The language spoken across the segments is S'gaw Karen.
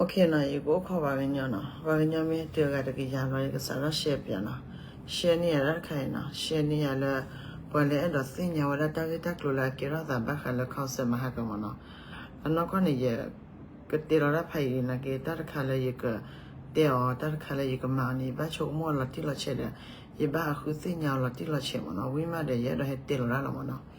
နီၤ, ယကအိၣ်ခိးပှၤကညီနီၤ, ပှၤကညီမ့ၢ်တုၤအဂၤတကယၤလီၤ ယကစးထီၣ် share ပၠးနီၤ, share န့ၢ်ယၤတၢ်တခါအံၤနီၤ, share န့ၢ်ယၤလၢ ပှၤလၢအဲၣ်ဒိးသ့ၣ်ညါဝဲဒၣ်တၢ်ဂ့ၢ်တၢ်ကျိၤလၢအကဲထီၣ်သးဘၣ်ဃးလၢ concert မဟါကမၢ်နီၤ, အနီၢ်ကီၢ်န့ၣ် ယကတဲလီၤတၢ်ဖးယံာ်လံနာ်က့ တၢ်တခါလၢယကတဲအီၤ တၢ်တခါလၢယကမၤအီၤန့ၣ် ယဘၣ်ဆိကမိၣ်အီၤလီၤတံၢ်လီၤဆဲးဒီး ယဘၣ်အဃုသ့ၣ်ညါအီၤလီၤတံၢ်လီၤဆဲးမၢ်နီၤ, ဝံၤမးဒီးယအဲၣ်ဒိးဟဲတဲလီၤတၢ်လီၤမၢ်နီၤ.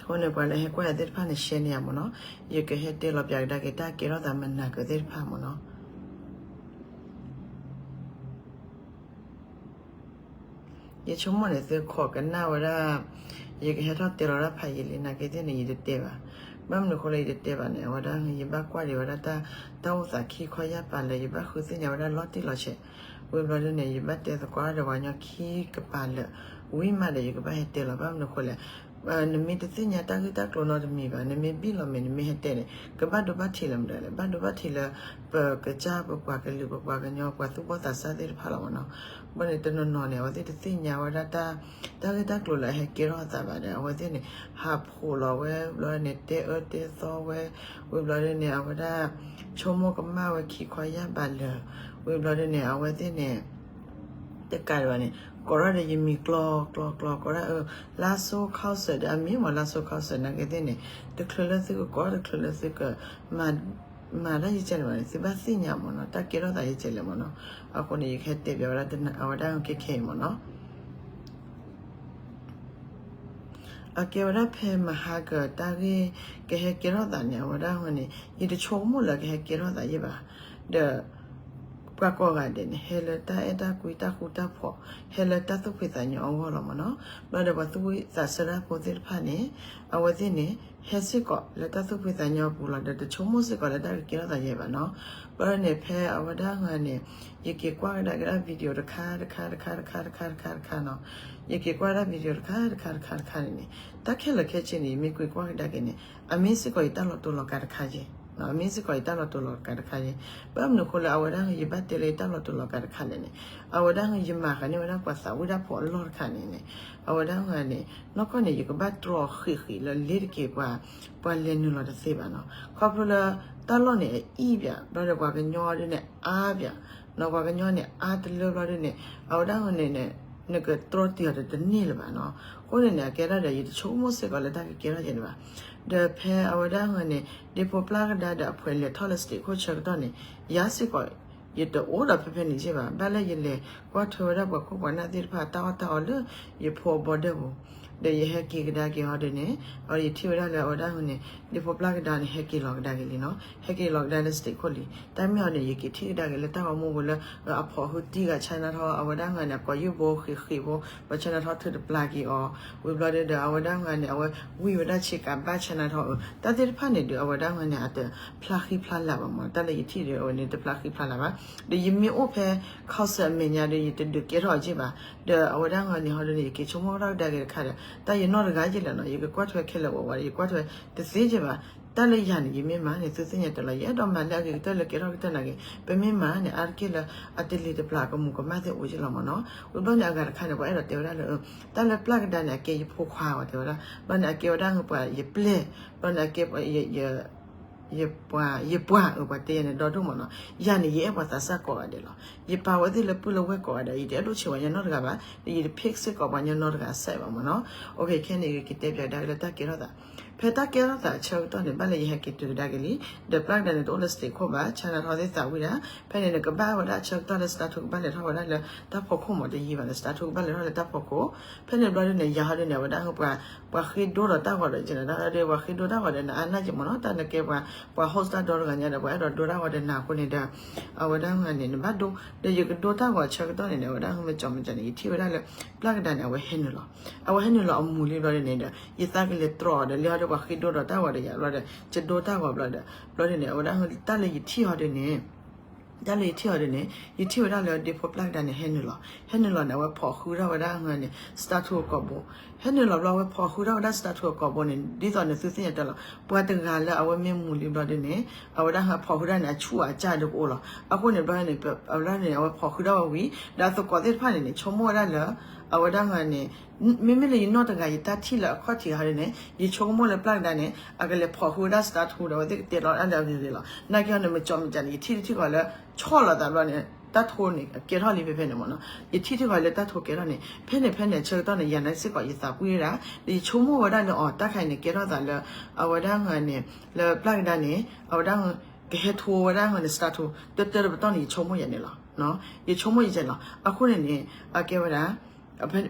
အဃိန့ၣ် ပှၤလၢဟဲကွၢ်ယၤသ့ၣ်တဖၣ်န့ၣ် share န့ၢ်ယၤမၢ်နီၤ, ယကဟဲတဲလီၤပၠးကဒါက့ၤတၢ်ကဲထီၣ်သးမနၤကသ့ၣ်တဖၣ်မၢ်နီၤ. ယဆိကမိၣ်န့ၣ် သုခိးကနၣ်ဝဲဒၣ် ယကဟဲထီၣ်တဲလီၤတၢ်ဖးယံာ်လံနာ်က့သ့ၣ်န့ၣ် ယတတဲဘၣ်. ဘၣ်မနုၤအဃိလၢယတတဲဘၣ်န့ၣ် အဝဲဒၣ် ယဘၣ်ကွၢ်ဒံးဝဲဒၣ် တၢ်အိၣ်သးခံခီယၢ်ပၤလၢာ် ယဘၣ်ဃုသ့ၣ်ညါဝဲဒၣ်လီၤတံၢ်လီၤဆဲး, ဝံၤဘျီဒ်န့ၣ် ယဘၣ်တဲသကိးဒီးပှၤကညီခံကပၤလၢာ်, ဝံၤမးဒီးယကဘၣ်ဟဲတဲလီၤ ဘၣ်မနုၤအဃိလဲၣ် နမ့ၢ်တသ့ၣ်ညါတၢ်ဂ့ၢ်တၢ်ကျိၤနီတမံၤဘၣ်, နမ့ၢ်ဘံၣ်လီၤမ့ၢ် နမ့ၢ်ဟဲတဲန့ၣ် ကဘၣ်ဒိဘၣ်ထံးလၢမနုၤလဲၣ်, ဘၣ်ဒိဘၣ်ထံးလၢ ပကစၢ်ပပှၤကလုာ်ပပှၤကညီပှၤသူၣ်ဘီၣ်သးစၢ်သ့ၣ်တဖၣ်လီၤမၢ်နီၤ. ဘၣ်န့ၣ်တနီၤနီၤန့ၣ် အဝဲသ့ၣ်တသ့ၣ်ညါဝဲဒၣ် တၢ်ဂ့ၢ်တၢ်ကျိၤလၢအဟဲကဲထီၣ်အသးဘၣ်ဒီး အဝဲသ့ၣ်န့ၣ် ဟးဖှိၣ်လီၤဝဲ ဘျီန့ၣ် တဲအၢတဲသီဝဲ, ဝံၤဘျီဒ်န့ၣ် အဝဲဒၣ် ဆိကမိၣ်ကမၣ်ဝဲခံခီယၢ်ပၤလၢာ်, ဝံၤဘျီဒ်န့ၣ် အဝဲသ့ၣ်န့ၣ် တကးဒံးဘၣ်န့ၣ် ကိးထီၣ်ဒီးယမံၤကျီကျီကျီ ကိးဒၣ် လါစိၤခီၣ်စဲးဒီး အမ့ၢ်မ့ၢ်လါစိၤခီၣ်စဲးနာ်က့သ့ၣ်န့ၣ် တချုးလၢသုကကိး တချုးလၢသုက မၤတၢ်ယကဲလဲၣ်မၢ်န့ၣ် သုဘၣ်သ့ၣ်ညါမၢ်နီၤ တၢ်ကဲထီၣ်သးယကဲလဲၣ်မၢ်နီၤ. အဃိန့ၣ် ယကဟဲတဲပၠးဝဲဒၣ်အဝဲဒၣ်ခဲခဲအံၤမၢ်နီၤ. အကဲဝဲဒၣ်ဖဲမဟါကတၢ်ဂ့ၢ်ကဟဲကဲထီၣ်သးန့ၣ် အဝဲဒၣ်ဟီန့ၣ် ယတဆိကမိၣ်လၢကဟဲကဲထီၣ်သးယဲၢ်ဘၣ်. ဒီး ပှၤကိးဂၤဒဲးန့ၣ် ဟဲလၢတၢ်အဲၣ်တၢ်ကွံတၢ်ဃူတၢ်ဖိး ဟဲလၢတၢ်သူၣ်ဖှံသးညီအဂီၢ်လီၤမၢ်နီၤ. ဘျီဒီးပှၤသူၣ်ဝံသးစၢ်တၢ်ဖိသ့ၣ်တဖၣ်န့ၣ် အဝဲသ့ၣ်န့ၣ် ဟဲစ့ၢ်ကီးလၢတၢ်သူၣ်ဖှံသးညီအပူၤလီၤ. ဒီးတဆိကမိၣ်စ့ၢ်ကီးလၢတၢ်ကကဲထီၣ်သးယဲၢ်ဘၣ်နီၤ. ဘျီန့ၣ် ဖဲအဝဲဒၣ်ဟီန့ၣ် ယက့ၤကွၢ်ကဒါက့ၤဒၣ် video တခါတခါတခါတခါတခါတခါတခါနီၤ. ယက့ၤကွၢ်ဒၣ် video တခါတခါတခါတခါန့ၣ်န့ၣ် တၢ်ခဲလၢာ်ခဲဆ့န့ၣ် ယမ့ၢ်ကွၢ်ကဒါက့ၤန့ၣ် အမ့ၢ်စ့ၢ်ကီးယတၢ်လီၤတူာ်လီၤကာ်တခါယဲၢ်, အမ့ၢ်စ့ၢ်ကီးယတၢ်လီၤတူာ်လီၤကာ်တခါယဲၢ်. ဘၣ်မနုၤအဃိလၢအဝဲဒၣ် ယဘၣ်တဲလၢယတၢ်လီၤတူာ်လီၤကာ်တခါလဲၣ်န့ၣ် အဝဲဒၣ် ယမၤဃာ်န့ၢ်ဝဲဒၣ်ပှၤသးဝံၣ်တၢ်ဖိအလီၢ်တခါန့ၣ်န့ၣ် အဝဲဒၣ်န့ၣ် နီၢ်ကီၢ်န့ၣ် ယကဘၣ်တြီဃံးဃံးလၢလ့တက့ၤပှၤ ပှၤလဲၤနုာ်လီၤတသ့ဘၣ်နီၤ. ခီဖျိလၢ တၢ်လီၢ်န့ၣ်အအံၣ်ပၠး ဘျီဒီးပှၤကညီဒ်န့ၣ်အါပၠး နီၤ ပှၤကညီန့ၣ်အါတလၢဘျီဒ်န့ၣ် အဝဲဒၣ်န့ၣ် နကတြီတံာ်အီၤတန့ၢ်လၢၤဘၣ်နီၤ. အဃိန့ၣ်န့ၣ် အကဲဒၣ်ဒီး ယတဆိကမိၣ်စ့ၢ်ကီးလၢတၢ်ကကဲထီၣ်ယဲၢ်န့ၣ်ဘၣ်. ဒီးဖဲအဝဲဒၣ်န့ၣ် ဒ့ဖိပျၢ်ကဒါဒီးအဖှဲးလဲၤထီၣ်လၢ stage ခိၣ်ဆၢကတီၢ်န့ၣ် ယၤစ့ၢ်ကီး ယတအိၣ်ဒီးဖဲဖဲန့ၣ်ယဲၢ်ဘၣ်. ဘၣ်လၢယလဲၤကွၢ်ထွဲဝဲဒၣ်ပှၤခိၣ်ပှၤနၢ်သ့ၣ်တဖၣ်တၢ်အီၣ်တၢ်အီလၢယဖိအဘီဒၢပူၤ ဒီးယဟဲက့ၤကဒါက့ၤဟီဒ်န့ၣ် အဝဲယထံၣ်ဝဲဒၣ်လၢအဝဲဒၣ်န့ၣ် ဒ့ဖိပျၢ်ကဒါန့ၣ် ဟဲက့ၤလီၤကဒါက့ၤလံနီၤ. ဟဲက့ၤလီၤကဒါလၢ stage ခိၣ်လံ. တၢ်မ့ၢ်အီၤန့ၣ် ယက့ၤထံၣ်ကဒါက့ၤလၢတၢ်ဂီၤမူပူၤလၢ အဖီၣ်ဃုတံၢ်ဂၤ ဆၣ်နါထီၣ် အဝဲဒၣ်န့ၣ် အကိာ်ယူၢ်ဘိဃံးဃံးဖိ ပှၤဆၣ်နါထီၣ်ထုးတပျၢ်က့ၤအီၤ ဝံၤဘျီဒီး အဝဲဒၣ်န့ၣ် အဝဲဝံဝဲဒၣ်ဆ့ကၤဘၣ်ဆၣ်နါထီၣ်အၢ တၢ်သ့ၣ်တဖၣ်န့ၣ်ဒီး အဝဲဒၣ်န့ၣ် အတဖျါဃံဖျါလၤဘၣ်မး တၢ်လၢယထံၣ်ဒီး အဝဲန့ၣ်တဖျါဃံဖျါလၤဘၣ်. ဒီးယမ့ၢ်အိၣ်ဖဲ concert အမဲာ်ညါဒီး ယတဒုးကဲထီၣ်အီၤက့ၢ်ဘၣ်. ဒီးအဝဲဒၣ်န့ၣ်ဟီဒ်န့ၣ် ယက့ၤဆိကမိၣ်ထီၣ်ကဒါက့ၤတခါဒီး တၢ်ယနီၢ်တဂၤက့ၢ်လဲၣ်နီၤ ယကကွၢ်ထွဲခဲလၢာ်ဝဲဝဲ ယကွၢ်ထွဲတသ့က့ၢ်ဘၣ်. တၢ်လၢယၤန့ၣ် ယမ့ၢ်မၤန့ၣ် သုသ့ၣ်ညါတလီၤ ယအဲၣ်ဒိးမၤလၢအဂ့ၤကတၢၢ်လၢကဲထီၣ်ကတၢၢ်နာ်က့ ပမ့ၢ်မၤန့ၣ် အါတက့ၢ်လၢ အတလံၤတပျၢ်အကမူးကမၣ်သ့ၣ်အိၣ်က့ၢ်လီၤမးနီၤ. ဝံၤဘျီန့ၣ် အဂၤတခါန့ၣ် ပှၤအဲၣ်ဒိးတဲဝဲဒၣ်လၢ တၢ်လၢပျၢ်ကဒါန့ၣ် အကဲယဖိခွါဝဲတဲဝဲဒၣ် ဘျီန့ၣ် အကဲဝဲဒၣ်ပှၤယပျဲၢ် ဘျီန့ၣ် အကဲ ယပှၤ ယပှၤအၢ ပှၤတဲယၤန့ၣ် ဒီဒိၣ်မးနီၤ. ယၤန့ၣ် ယအဲၣ်ပှၤသးစၢ်ကိးဂၤဒဲးလီၤ. ယပာ်ဝဲသ့ၣ်လၢပုၢ်လၢဝဲၢ်ကိးဂၤဒဲး ယတအဲၣ်ဒိၣ်ဆံးဝဲညီနီၢ်တဂၤဘၣ် ဒီးယတဖ့ၣ်စ့ၢ်ကီးပှၤညီနီၢ်တဂၤအစဲးဘၣ်မးနီၤ. ခဲအံၤန့ၣ် ယကတဲပၠးကဒါက့ၤလၢတၢ်ကဲထီၣ်သး ဖဲတၢ်ကဲထီၣ်သးအဆၢကတီၢ်န့ၣ် ဘၣ်လၢယဟဲက့ၤတုၤကဒါက့ၤလံ ဒီးပျၢ်ကဒါန့ၣ် တအိၣ်လၢ stage ခိၣ်ဘၣ် ဆၣ်နါထီၣ်သ့ၣ်သးဝံၣ်ဒၣ် ဖဲန့ၣ်န့ၣ် ကဘၣ်ဝဲဒၣ်အဆၢကတီၢ်လၢ စတါထူ ကဘၣ်လဲၤထီၣ်ဝဲဒၣ်လၢတၢ်ဖီခိၣ်မး တယံာ်ဘၣ်လၢ စတါထူ ကဘၣ်လဲၤထီၣ်လၢတၢ်ဖီခိၣ်. ဖဲန့ၣ်ဘျီဒ်န့ၣ် ယၤဟီဒ်န့ၣ် အဝဲဒၣ်ပှၤ ပှၤဃ့ဒိဒီးတၢ်ဂီၤဒီးကဲန့ၣ် တၢ်ဒီးပှၤဃ့ဒိတၢ်ဂီၤဒီး နအါနၢ်က့မးနီၤ တၢ်နကဲပှၤ ပှၤ host တၢ်ဒီတဂၤညါဒီး ပှၤအဲၣ်ဒိးဒိတၢ်ဂီၤဒီးနၤအဃိန့ၣ်ဒီး အဝဲဒၣ်န့ၣ် နဘၣ်ဒိ ဒီးယကဒိတၢ်ဂီၤအဆၢကတီၢ်န့ၣ်ဒီး အဝဲဒၣ်မ့ၢ်ကၠီမ့ၢ်ကၠီန့ၣ် ယထံၣ်ဝဲဒၣ်လၢ ပျၢ်ကဒါန့ၣ် အဝဲဟဲနုာ်လီၤ အဝဲဟဲနုာ်လီၤအမူၤလံဘျီဒ်န့ၣ်ဒီး ယသးကလဲၤတြီအီၤဒီး လၢဟီဒီးပှၤဃ့ဒိဒီးတၢ်ဂီၤဒီးယၤဘျီဒီး ယဒိတၢ်ဂီၤဘျီဒီး ဘျီဒ်န့ၣ် အဝဲဒၣ်တၢ်လၢယထံၣ်ဟီဒ်န့ၣ် တၢ်လၢယထံၣ်အီၤဒ်န့ၣ် ယထံၣ်ဝဲဒၣ်လၢဒ့ဖိပျၢ်ကဒါန့ၣ် ဟဲနုာ်လီၤ ဟဲနုာ်လီၤန့ၣ် အဝဲဖီၣ်ဃုထီၣ်ဝဲဒၣ်န့ၣ် စတါထူအကိာ်ဘိ ဟဲနုာ်လီၤဘျီ အဝဲဖီၣ်ဃုထီၣ်ဝဲဒၣ်စတါထူအကိာ်ဘိန့ၣ် ဒ်သိးန့ၣ်သုသ့ၣ်ညါတၢ်လီၤ ပှၤတဂၤလၢအဝဲမ့ၢ်မူၤလံဘျီဒ်န့ၣ် အဝဲဒၣ်ဟဲဖီၣ်ဃုဒၣ်န့ၣ် အဆူၣ်အစၢ်ဒီးကအိၣ်လီၤ အဃိန့ၣ်ဘျီန့ၣ် အဝဲဒၣ်န့ၣ် အဝဲဖီၣ်ဃုထီၣ်ဝဲဝံၤ ဒီးအသကိးသ့ၣ်တဖၣ်န့ၣ်န့ၣ် ဆိကမိၣ်ဝဲဒၣ်လၢ အဝဲဒၣ်န့ၣ် မ့မ့ၢ်လၢယနီၢ်တဂၤ ယတၢ်ထံၣ်လၢအခီၣ်ထံးဟီဒ်န့ၣ် ယဆိကမိၣ်လၢပျၢ်ကဒါန့ၣ် အကလဲၤဖီၣ်ဃုာ်ဝဲဒၣ် status ဒီး အဝဲသ့ၣ်ကတဲလီၤဒၣ်လၢအဂ့ၤဂ့ၤလီၤ. နာ်က့ဟီန့ၣ် မ့ၢ်ကၠီမ့ၢ်ကၠးန့ၣ် ယထံၣ်တထံၣ်ဃီလၢ ဆီၣ်လီၤသးဘျီန့ၣ် တၢ်ထိန့ၣ် ကဲထီၣ်လံဖဲဖဲန့ၣ်မ့ၢ်နီၤ. ယထံၣ်တထံၣ်ဃီလၢတၢ်ထိကဲထီၣ်န့ၣ် ဖဲန့ၣ်ဖဲန့ၣ် ဆၢကတီၢ်န့ၣ် ယၤန့ၣ်စ့ၢ်ကီး ယသးပှံၢ်ဝဲဒၣ် ဒီးယဆိကမိၣ်ဝဲဒၣ်လၢအီၤ တၢ်ခါအံၤန့ၣ် ကဲထီၣ်သးလၢ အဝဲဒၣ်န့ၣ် လၢပျၢ်ကဒါန့ၣ် အဝဲဒၣ် ကဟဲထိဝဲဒၣ်န့ၣ် status တၢတၢတပတီၢ်န့ၣ် ယဆိကမိၣ်ယၤန့ၣ်လီၤ. ယဆိကမိၣ်ယၤန့ၣ်လီၤ. အဃိန့ၣ်န့ၣ် အကဲဝဲဒၣ်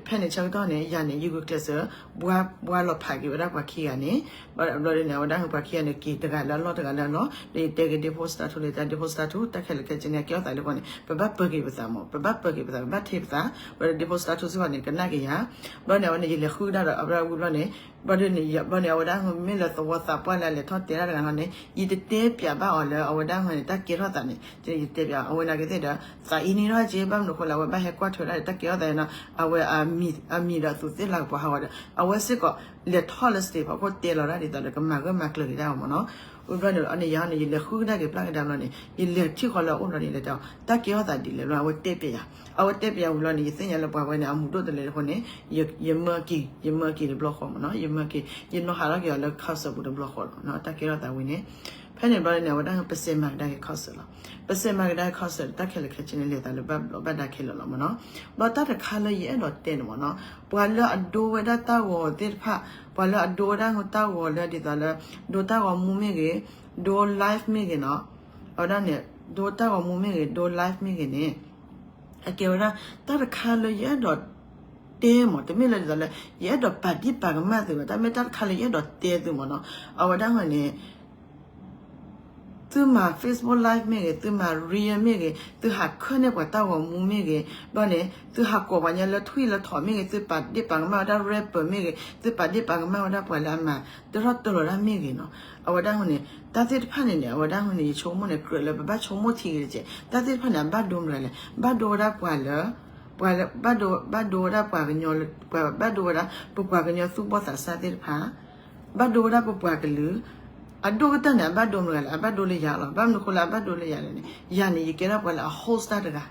ဖဲန့ၣ်ဆၢကတီၢ်န့ၣ် ယၤန့ၣ် ယဂုာ်ကျဲးစၢး ဘှါလီၤဖးက့ၤဝဲဒၣ်ပှၤခံဂၤန့ၣ် ဘျီဒ်န့ၣ် အဝဲဒၣ်ပှၤခံဂၤန့ၣ် က့ၤတဂၤလၢအလီၢ်တဂၤလၢအလီၢ် ဒီးယတဲက့ၤ ဒ့ဖိ status လၢတၢ် ဒ့ဖိ status တၢ်ခဲလၢာ်ခဲဆ့န့ၣ် ကဲထီၣ်သးလၢဃီန့ၣ် ပဘၣ်ပၢၤက့ၤပသးမ့ၢ် ပဘၣ်ပၢၤက့ၤပသး ပဘၣ်ထံၣ်ပသး ဝဲဒၣ် ဒ့ဖိ status စ့ၢ်ကီးန့ၣ် ကနၣ်က့ၤယၤ ဘျီန့ၣ် အဝဲန့ၣ် ယလဲၤဃုကဒါဒီး အဝဲဒၣ်ဝံၤဘျီန့ၣ် ဘျီဒ်န့ၣ် ဘျီန့ၣ် အဝဲဒၣ်မ့ၢ်လၢသဝီသးပှၢ်လၢအလဲၤထီၣ်တဲတၢ်တဂၤလီၤန့ၣ် ယတတဲပၠးဘၣ်အီၤလၢအဝဲဒၣ်န့ၣ် တၢ်ကဲထီၣ်သးန့ၣ် ယတဲပၠး အဝဲနာ်က့သ့ၣ်ဒီး သးအံၤန့ၣ်ထီၣ်က့ ဘၣ်မနုၤဃိလၢအဝဲဘၣ်ဟဲကွၢ်ထွဲဒၣ်တၢ်ကဲထီၣ်သးနီၤ အဝဲ အမံၤဒီးအသူးသ့ၣ်လၤကပီၤဟးဂီၤဒီး အဝဲစ့ၢ်ကီး လဲၤထီၣ်လၢ stage ဖီခိၣ်တဲလီၤဒၣ်ဒ်သိးဒီး ကမၤဂၢၢ်မၤကျၢၤက့ၤတၢ်အီၤမ့ၢ်နီၤ. ဝံၤဘျီန့ၣ် အန့ၣ်ယၤန့ၣ် ယလဲၤဃုကဒါက့ၤပျၢ်ကဒါဘျီန့ၣ် ယလဲၤထံၣ်ဃီလၢအအိၣ်ဘျီန့ၣ် လဲၤတဲအီၤ တၢ်ကဲထီၣ်သးဒ်လဲၣ်ဘျီ အဝဲတဲပၠးယၤ အဝဲတဲပၠးယၤဝံၤဘျီန့ၣ် ယသ့ၣ်ညါလၢပှၤဝဲန့ၣ် အမူးဒိၣ်တလဲတဃိန့ၣ် ယမၢက့ၤ ယမၢက့ၤတဘျီဃီမ့ၢ်နီၤ ယမၢက့ၤ ယနီၢ်ဟးထီၣ်က့ၤအီၤလၢ concert ပူၤတဘျီဃီလီၤ တၢ်ကဲထီၣ်သးဝံၤန့ၣ် ဖဲန့ၣ်ဘျီန့ၣ် အဝဲဒၣ်ပစဲးမၤကဒါက့ၤ concert လီၤ. ပစဲးမၤကဒါက့ၤ concert တၢ်ခဲလၢာ်ခဲဆ့န့ၣ် လဲၤသးလၢဘၣ်ဘျီးဘၣ်ဒါခဲလၢာ်လီၤမ့ၢ်နီၤ. ဘျီတၢ်တခါလၢယအဲၣ်ဒိးတဲန့ၣ်မ့ၢ်နီၤ ပှၤလၢအဒိဝဲဒၣ်တၢ်ဂီၤသ့ၣ်တဖၣ် ပှၤလၢအဒိဝဲဒၣ်တၢ်ဂီၤလၢဒ်သိးလၢ ဒိတၢ်ဂီၤမူမ့ၢ်ဂ့ၤ ဒိ live မ့ၢ်ဂ့ၤနီၤ အဝဲဒၣ်န့ၣ် ဒိတၢ်ဂီၤမူမ့ၢ်ဂ့ၤ ဒိ live မ့ၢ်ဂ့ၤန့ၣ် အကဲဝဲဒၣ် တၢ်တခါလၢယအဲၣ်ဒိးတဲမ့ၢ် တမ့ၢ်လၢဒ်သိးလၢ ယအဲၣ်ဒိးပာ်ဒံးပာ်ကမၣ်သုဘၣ် တၢ်မ့ၢ်တၢ်တခါလၢယအဲၣ်ဒိးတဲသုမ့ၢ်နီၤ အဝဲဒၣ်န့ၣ် သုမၤ Facebook Live မ့ၢ်ဂ့ၤ သုမၤ Reel မ့ၢ်ဂ့ၤ သုဟးခၢၣ်န့ၢ်ပှၤတၢ်ဂီၤမူမ့ၢ်ဂ့ၤ ဘျီန့ၣ် သုဟးကိးပှၤညါလၢထွံၣ်လၢထိးမ့ၢ်ဂ့ၤ သုပာ်ဒ့ၣ်ပာ်ကမၣ်ဝဲဒၣ် rapper မ့ၢ်ဂ့ၤ သုပာ်ဒ့ၣ်ပာ်ကမၣ်ဝဲဒၣ်ပှၤလၢအမၤတရီၣ်တၢၢ်လီၤဒၣ်မ့ၢ်ဂ့ၤနီၤ အဝဲဒၣ်န့ၣ် တၢ်သ့ၣ်တဖၣ်န့ၣ်န့ၣ် အဝဲဒၣ်န့ၣ် ယဆိကမိၣ်န့ၣ် ကြၢးလၢပဘၣ်ဆိကမိၣ်ထံဂ့ၤတက့ၢ် တၢ်သ့ၣ်တဖၣ်န့ၣ် အဘၣ်ဒိမတၤလဲၣ် ဘၣ်ဒိဝဲဒၣ်ပှၤလၢ ပှၤလၢ ဘၣ်ဒိ ဘၣ်ဒိဝဲဒၣ်ပှၤကညီ ဘၣ်ဒိဝဲဒၣ် ပပှၤကညီသူၣ်ဘီၣ်သးစၢ်သ့ၣ်တဖၣ် ဘၣ်ဒိဝဲဒၣ်ပပှၤကလုာ် အဒိၣ်ကတၢၢ်န့ၣ် အဘၣ်ဒိမတၤလဲၣ် အဘၣ်ဒိလၢယၤလီၤ ဘၣ်မနုၤဃိလၢအဘၣ်ဒိလၢယၤလဲၣ်န့ၣ် ယၤန့ၣ် ယကဲထီၣ်ပှၤလၢအ host တၢ်တဂၤ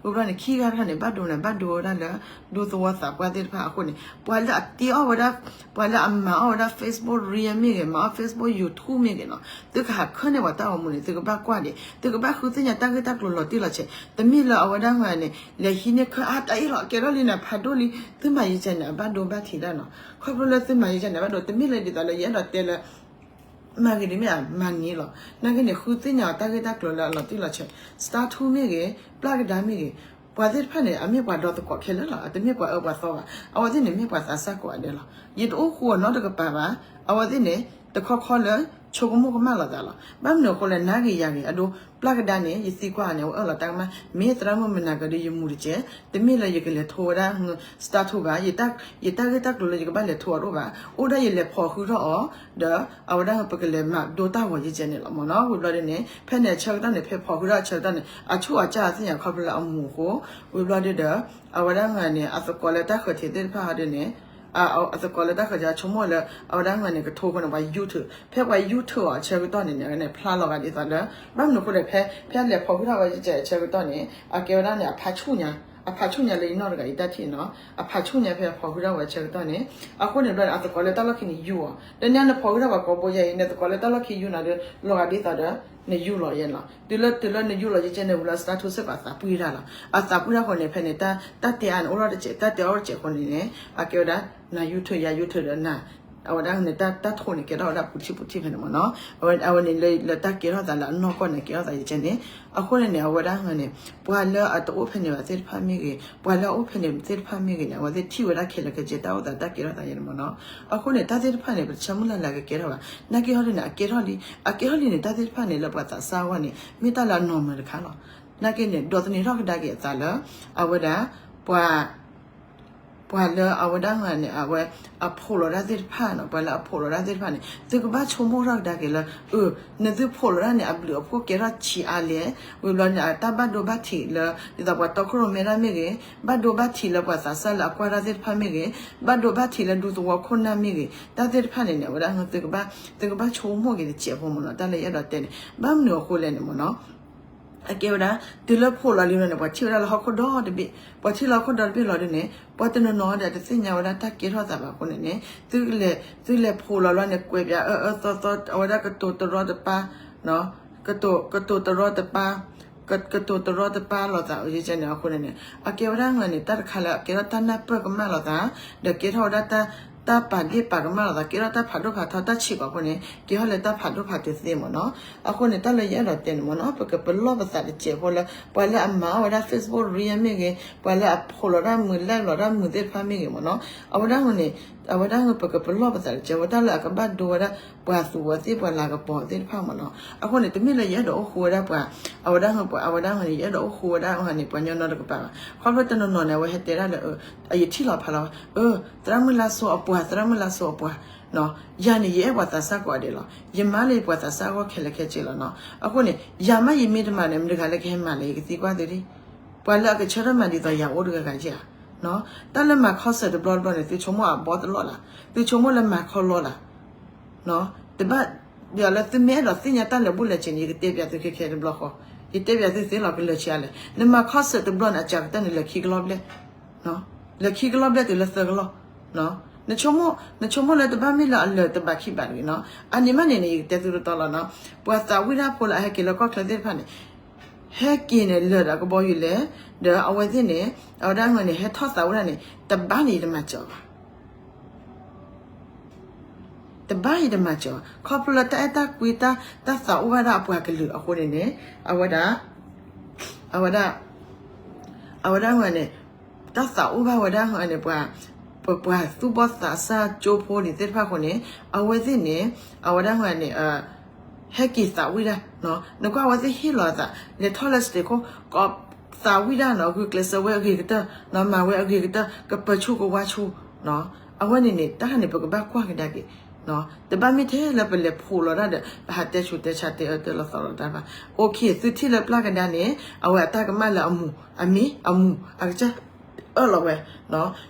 ဝံၤဘျီန့ၣ် ခံဂၤတခါန့ၣ် ဘၣ်ဒိန့ၣ် ဘၣ်ဒိဝဲဒၣ်လၢ ဒူသဝီသးပှၢ်သ့ၣ်တဖၣ်အဃိန့ၣ် ပှၤလၢအတ့အီၣ်ဝဲဒၣ် ပှၤလၢအမၤအီၣ်ဝဲဒၣ် Facebook Reel မ့ၢ်ဂ့ၤ မၤအီၣ် Facebook YouTube မ့ၢ်ဂ့ၤနီၤ သုကဟးခၢၣ်န့ၢ်ပှၤတၢ်ဂီၤမူန့ၣ် သုကဘၣ်ကွၢ်ဒံး သုကဘၣ်ဃုသ့ၣ်ညါတၢ်ဂ့ၢ်တၢ်ကျိၤလီၤတံၢ်လီၤဆဲး တမ့ၢ်လၢအဝဲဒၣ်န့ၣ် လဲၤဟံးန့ၢ်ခၢၣ်အါတၢ်အ့ၣ်လီၤ ကဲထီၣ်လံန့ၣ် ဖးဒိၣ်လံ သုမၤယကဲန့ၣ် အဘၣ်ဒိဘၣ်ထံးဒၣ်နီၤ ခီဖျိလၢသုမၤယကဲန့ၣ် အဘၣ်ဒိ တမ့ၢ်လၢဒ်သိးလၢယအဲၣ်ဒိးတဲလၢ မၤဂ့ၤဒ်မ့ၢ်မၤန့ၢ်လီၤ နာ်က့န့ၣ် ဃုသ့ၣ်ညါအီၤတၢ်ဂ့ၢ်တၢ်ကျိၤလၢအလီၤတံၢ်လီၤဆဲး status မ့ၢ်ဂ့ၤ ပျၢ်ကဒါမ့ၢ်ဂ့ၤ ပှၤသ့ၣ်တဖၣ်န့ၣ် အမ့ၢ်ပှၤဒီသကိးခဲလၢာ်လီၤ အတမ့ၢ်ပှၤအၢပှၤသီဘၣ် အဝဲသ့ၣ်န့ၣ် မ့ၢ်ပှၤသးစၢ်ကိးဂၤဒဲးလီၤ ယတအိၣ်ဃူအီၤနီတကပၤဘၣ် အဝဲသ့ၣ်န့ၣ် တခီခီလၢ ဆိကမိၣ်ကမၣ်လီၤသးလီၤ ဘၣ်မနုၤအဃိလဲၣ် နၤဂ့ၤယၤဂ့ၤ အဒိ ပျၢ်ကဒါန့ၣ် ယသံကွၢ်အီၤန့ၣ် အဝဲအၢၣ်လီၤတၢ်ကမၣ် မ့ၢ်သရၣ်မုၣ်မနၤကဒု ယမူတကဲး တမ့ၢ်လၢယကလဲၤထိဝဲဒၣ် status ဘၣ် ယတၢ်ဂ့ၢ်တၢ်ကျိၤလၢယကဘၣ်လဲၤထိအီၤတအိၣ်ဘၣ် အိၣ်ဒၣ်ယလဲၤဖီၣ်ဃုထီၣ်အီၤ ဒီးအဝဲဒၣ်ပကလဲၤမၤဒိတၢ်ဂီၤယကဲန့ၣ်လီၤမ့ၢ်နီၤ ဝံၤဘျီဒ်န့ၣ် ဖဲန့ၣ်အဆၢကတီၢ်န့ၣ် ဖဲဖီၣ်ဃုထီၣ်အဆၢကတီၢ်န့ၣ် အဆူၣ်အစၢ်အသ့ၣ်ညါခီဖျိလၢအမူအဃိ ဝံၤဘျီဒ်ဒီး အဝဲဒၣ်န့ၣ် အသကိးလၢတၢ်ဃၢၤထံးသ့ၣ်တဖၣ်ဟီဒ်န့ၣ် အသကိးလၢတၢ်ဃၢၤထံးအဆိကမိၣ်လၢ အဝဲဒၣ်န့ၣ် ကထိဃိန့ၣ် ပှၤ YouTube ဖဲပှၤ YouTube အီၤအဆၢကတီၢ်န့ၣ်န့ၣ် ဖျါလီၤဂာ်ဒ်သိးလၢ ဘၣ်မနုၤအဃိလဲၣ် ဖဲ ဖဲလဲၤဖီၣ်ဃုထီၣ်ဝဲကဲအဆၢကတီၢ်န့ၣ် အကဲဝဲဒၣ်န့ၣ် အဖးဆူၣ်ညါ အဖးဆူၣ်ညါလၢယနီၢ်တဂၤအံၤတၢ်ထံၣ်နီၤ အဖးဆူၣ်ညါဖဲဖီၣ်ဃုထီၣ်ဝဲအဆၢကတီၢ်န့ၣ် အဃိန့ၣ်ဘျီန့ၣ် အသကိးလၢတၢ်လီၢ်ခံန့ၣ်ယူၢ်အီၤ တနံၤန့ၣ်ဖီၣ်ဃုထီၣ်ပှၤကိးဘိယဲအံၤန့ၣ် သကိးလၢတၢ်လီၢ်ခံယူၢ်နၤဒီး လီၤဂာ်ဒ်သိးဒီး နယူၢ်လီၤယဲလီၤ တုၤလၢ တုၤလၢနယူၢ်လီၤယကဲန့ၣ်ဝံၤလၢ status စ့ၢ်ကီးအသးပှံၢ်တၢ်လီၤ အသးပှံၢ်တၢ်ဃိန့ၣ် ဖဲန့ၣ် တၢ် တၢ်တဲအါန့ၣ်အိၣ်ထီၣ်တစဲး တၢ်တဲအါအိၣ်တစဲးဃိန့ၣ်န့ၣ် အကဲဝဲဒၣ် နၤ YouTube ယၤ YouTube ဒီးနၤ အဝဲဒၣ်န့ၣ် တၢ် တၢ်ထိန့ၣ် ကဲထီၣ်ဝဲဒၣ်ပူၤထံၣ်ပူၤထံၣ်ဖဲန့ၣ်မ့ၢ်နီၤ အဝဲန့ၣ်လၢ လၢတၢ်ကဲထီၣ်သးလၢအနီၢ်ကီၢ်န့ၣ် ကဲထီၣ်သးယကဲန့ၣ် အဃိန့ၣ်န့ၣ် အဝဲဒၣ်န့ၣ် ပှၤလၢအတအိၣ်ဖဲန့ၣ်ဘၣ်သ့ၣ်တဖၣ်မ့ၢ်ဂ့ၤ ပှၤလၢအအိၣ်ဖဲန့ၣ်သ့ၣ်တဖၣ်မ့ၢ်ဂ့ၤန့ၣ် အဝဲသ့ၣ်ထံၣ်ဝဲဒၣ်ခဲလၢာ်ခဲဆ့တၢ်အိၣ်သးတၢ်ကဲထီၣ်သးယဲန့ၣ်မ့ၢ်နီၤ အဃိန့ၣ် တၢ်သ့ၣ်တဖၣ်န့ၣ် ပတဆၢမုၢ်လၢ်လၢအကကဲထီၣ်ဘၣ် နာ်က့ဟီဒ်န့ၣ် အကဲထီၣ်လံ အကဲထီၣ်လံန့ၣ် တၢ်သ့ၣ်တဖၣ်န့ၣ် လၢပှၤသးစၢ်အဂီၢ်န့ၣ် မ့ၢ်တၢ်လၢအနီၢ်မၢၤတခါလီၤ နာ်က့န့ၣ် ဒိးသန့ၤထီၣ်ကဒါက့ၤအသးလၢ အဝဲဒၣ် ပှၤ ပှၤလၢအဝဲဒၣ်န့ၣ် အဝဲ အဖိးလီၤတၢ်သ့ၣ်တဖၣ်နီၤ ပှၤလၢအဖိးလီၤတၢ်သ့ၣ်တဖၣ်န့ၣ် သုကဘၣ်ဆိကမိၣ်ထီၣ်ကဒါက့ၤလၢ အၢ နသုဖိးလီၤတၢ်န့ၣ် အဘျုးအဖှိၣ်ကဲထီၣ်ဆံးအါလဲၣ် ဝံၤဘျီန့ၣ် အတၢ်ဘၣ်ဒိဘၣ်ထံးလၢ ဒ်သိးပှၤတီခိၣ်ရိၣ်မဲတၢ်မ့ၢ်ဂ့ၤ ဘၣ်ဒိဘၣ်ထံးလၢပှၤသးစၢ်လၢအကွၢ်တၢ်သ့ၣ်တဖၣ်မ့ၢ်ဂ့ၤ ဘၣ်ဒိဘၣ်ထံးလၢဒူသဝီခိၣ်နၢ်မ့ၢ်ဂ့ၤ တၢ်သ့ၣ်တဖၣ်န့ၣ်န့ၣ် အဝဲဒၣ်သုကဘၣ် သုကဘၣ်ဆိကမိၣ်က့ၤတစဲးဖိမ့ၢ်နီၤ တၢ်လၢယအဲၣ်ဒိးတဲန့ၣ် ဘၣ်မနုၤအဃိလဲၣ်န့ၣ်မ့ၢ်နီၤ အကဲဝဲဒၣ် တုၤလၢဖိးလီၤလံန့ၣ် ပှၤထံၣ်ဝဲဒၣ်လၢဟီၣ်ခိၣ်ဒီတဘ့ၣ်, ပှၤထံၣ်လၢဟီၣ်ခိၣ်ဒီတဘ့ၣ်လီၤဒ်န့ၣ် ပှၤတနီၤနီၤဒီးတသ့ၣ်ညါဝဲဒၣ်တၢ်ကဲထီၣ်သးဘၣ်အဃိန့ၣ်န့ၣ် သုလဲၤ သုလဲၤဖိးလီၤလီၤန့ၣ် ကွဲးပၠးအၢအၢသီသီ အဝဲဒၣ်ကတိၤတရီတပါ ကတိၤ ကတိၤတရီတပါ ကတိၤတရီတပါလိာ်သး ယကဲန့ၣ်အဃိန့ၣ်န့ၣ် အကဲဝဲဒၣ်န့ၣ် တၢ်တခါလၢအကဲထီၣ်တၢ်နၢ်ပၢၢ်ကမၣ်လိာ်သး ဒီးကဲထီၣ်ဝဲဒၣ် တၢ်ပာ်ဒ့ၣ်ပာ်ကမၣ်လိာ်သး ကဲထီၣ်တၢ်ဖးဒိၣ်ဖးထီတၢ်ဆံးကိာ်အဃိန့ၣ် ကဲထီၣ်လၢတၢ်ဖးဒိၣ်ဖးထီတသ့မ့ၢ်နီၤ. အဃိန့ၣ် တၢ်လၢယအဲၣ်ဒိးတဲန့ၣ်မ့ၢ်နီၤ ပကပလီၢ်ပသးတစဲးဖိလၢ ပှၤလၢအမၤအီၣ်ဝဲဒၣ် Facebook Reel မ့ၢ်ဂ့ၤ ပှၤလၢအဖိးလီၤတၢ်မုာ် လဲၣ်လီၤတၢ်မုာ်သ့ၣ်တဖၣ်မ့ၢ်ဂ့ၤမ့ၢ်နီၤ အဝဲဒၣ်န့ၣ် အဝဲဒၣ်န့ၣ် ပကပလီၢ်ပသးတစဲး ဝဲတၢ်လၢအကဘၣ်ဒိဝဲဒၣ် ပှၤသူဝဲသ့ၣ် ပှၤလၤကပီၤသ့ၣ်တဖၣ်မ့ၢ်နီၤ. အဃိန့ၣ် တမ့ၢ်လၢယအဲၣ်ဒိးအိၣ်ဃူဝဲဒၣ်ပှၤ အဝဲဒၣ်န့ၣ် ပှၤ အဝဲဒၣ်န့ၣ် ယအဲၣ်ဒိးအိၣ်ဃူဝဲဒၣ်န့ၣ် ပှၤညီညီတကပၤဘၣ်. ခီဖျိတနီၤနီၤန့ၣ် အဝဲဟဲတဲဒၣ်လၢ ယထံၣ်လီၤဖးလီၤ သရၣ်မုၣ်လါစိၤအပှၤ သရၣ်မုၣ်လါစိၤအပှၤ ယၤန့ၣ် ယအဲၣ်ပှၤသးစၢ်ကိးဂၤဒဲးလီၤ. ယမၤလၢယပှၤသးစၢ်အဂီၢ်ခဲလၢာ်ခဲဆ့လီၤနီၤ. အဃိန့ၣ် ယၤမ့ၢ်ယမ့ၢ်တမၤန့ၣ် မတၤတဂၤလၢကဟဲမၤလဲၣ် ယကသံကွၢ်သုဒံး. ပှၤလၢအကဆၢထၢၣ်မၤဒ်သိးယၤအိၣ်တဂၤဂၤဧါ. တၢ်လၢမၤ concert တဘျီတဘျီန့ၣ် သုဆိကမိၣ်အဘီတလီၢ်လၢ်, သုဆိကမိၣ်လၢမၤခီလီလၢ် တဘၣ် ဒ်သိးလၢသုမ့ၢ်အဲၣ်ဒိးသ့ၣ်ညါတၢ်လၢာ်ဘူၣ်လၢာ်စ့ၤန့ၣ် ယကတဲပၠးသုခဲခဲတဘျီဃီ, ယတဲပၠးသုသ့လီၤ ကလၢာ်ဆံးအါလဲၣ်. နမၤ concert တဘျီန့ၣ် အစှၤကတၢၢ်န့ၣ် လၢာ်ခံကလီၢ်ဘျဲၣ်, လၢာ်ခံကလီၢ်ဘျဲၣ်တုၤလၢသၢကလီၢ်. နဆိကမိၣ် နဆိကမိၣ်လၢတဘၣ်မ့ၢ်လၢအလၢာ်တဘးခံဘးတဂ့ၤနီၤ. အန့ၣ်မးန့ၣ်န့ၣ် ယကတဲသုတတီလီၤနီၤ. ပှၤသးဝံၣ်တၢ်ဖိလၢအဟဲက့ၤလၢကီၢ်ချၢသ့ၣ်တဖၣ်န့ၣ် ဟဲက့ၤန့ၣ် လၢာ်ဒီးကဘီယူၤလဲၣ်, ဒီးအဝဲသ့ၣ်န့ၣ် အဝဲဒၣ်န့ၣ် ဟဲထီၣ်သးဝံၣ်တၢ်န့ၣ် တဘၣ်န့ၣ်ယတမၤစၢၤဘၣ် တဘၣ်အံၤတမၤစၢၤဘၣ်. ခီဖျိလၢတၢ်အဲၣ်တၢ်ကွံ တၢ်သးအိၣ်ဘၣ်ဒၣ်အပှၤကလုာ်အဃိန့ၣ်န့ၣ် အဝဲဒၣ် အဝဲဒၣ် အဝဲဒၣ်န့ၣ် တၢ်သးအိၣ်ဘၣ်ဝဲဒၣ်န့ၣ် ပှၤ ပပှၤသူၣ်ဘီၣ်သးစၢ်ကၠိဖိန့ၣ်သ့ၣ်တဖၣ်အဃိန့ၣ် အဝဲသ့ၣ်န့ၣ် အဝဲဒၣ်န့ၣ် ဟဲက့ၤသးဝံၣ်ဒၣ် နကွၢ်အဝဲသ့ၣ်ဟ့ၣ်လီၤအသး လဲၤထီၣ်လၢ stage ခိၣ် ကသးဝံၣ်ဒၣ်နီၤ ဂုာ်ကျဲးစၢးဝဲအဂ့ၤကတၢၢ် မၤဝဲအဂ့ၤကတၢၢ် ကပၢဆူၣ်ကဝါဆူၣ် အဝဲန့ၣ်န့ၣ် တၢ်န့ၣ် ပကဘၣ်ကွၢ်ကဒါက့ၤ တဘၣ်မ့ၢ်ထဲလၢပလဲၤဖိးလီၤဒၣ်ဒီး ပဟးတဲဆူးတဲဆါတဲအၢတဲလီၤသီလီၤတၢ်ဘၣ်. အိၣ်ခ့ သုထံၣ်လၢပျၢ်ကဒါန့ၣ် အဝဲအတၢ်ကမၣ်လၢအမူၤ အမ့ၢ်အမူၤ အကစၢ် အၢၣ်လီၤဝဲ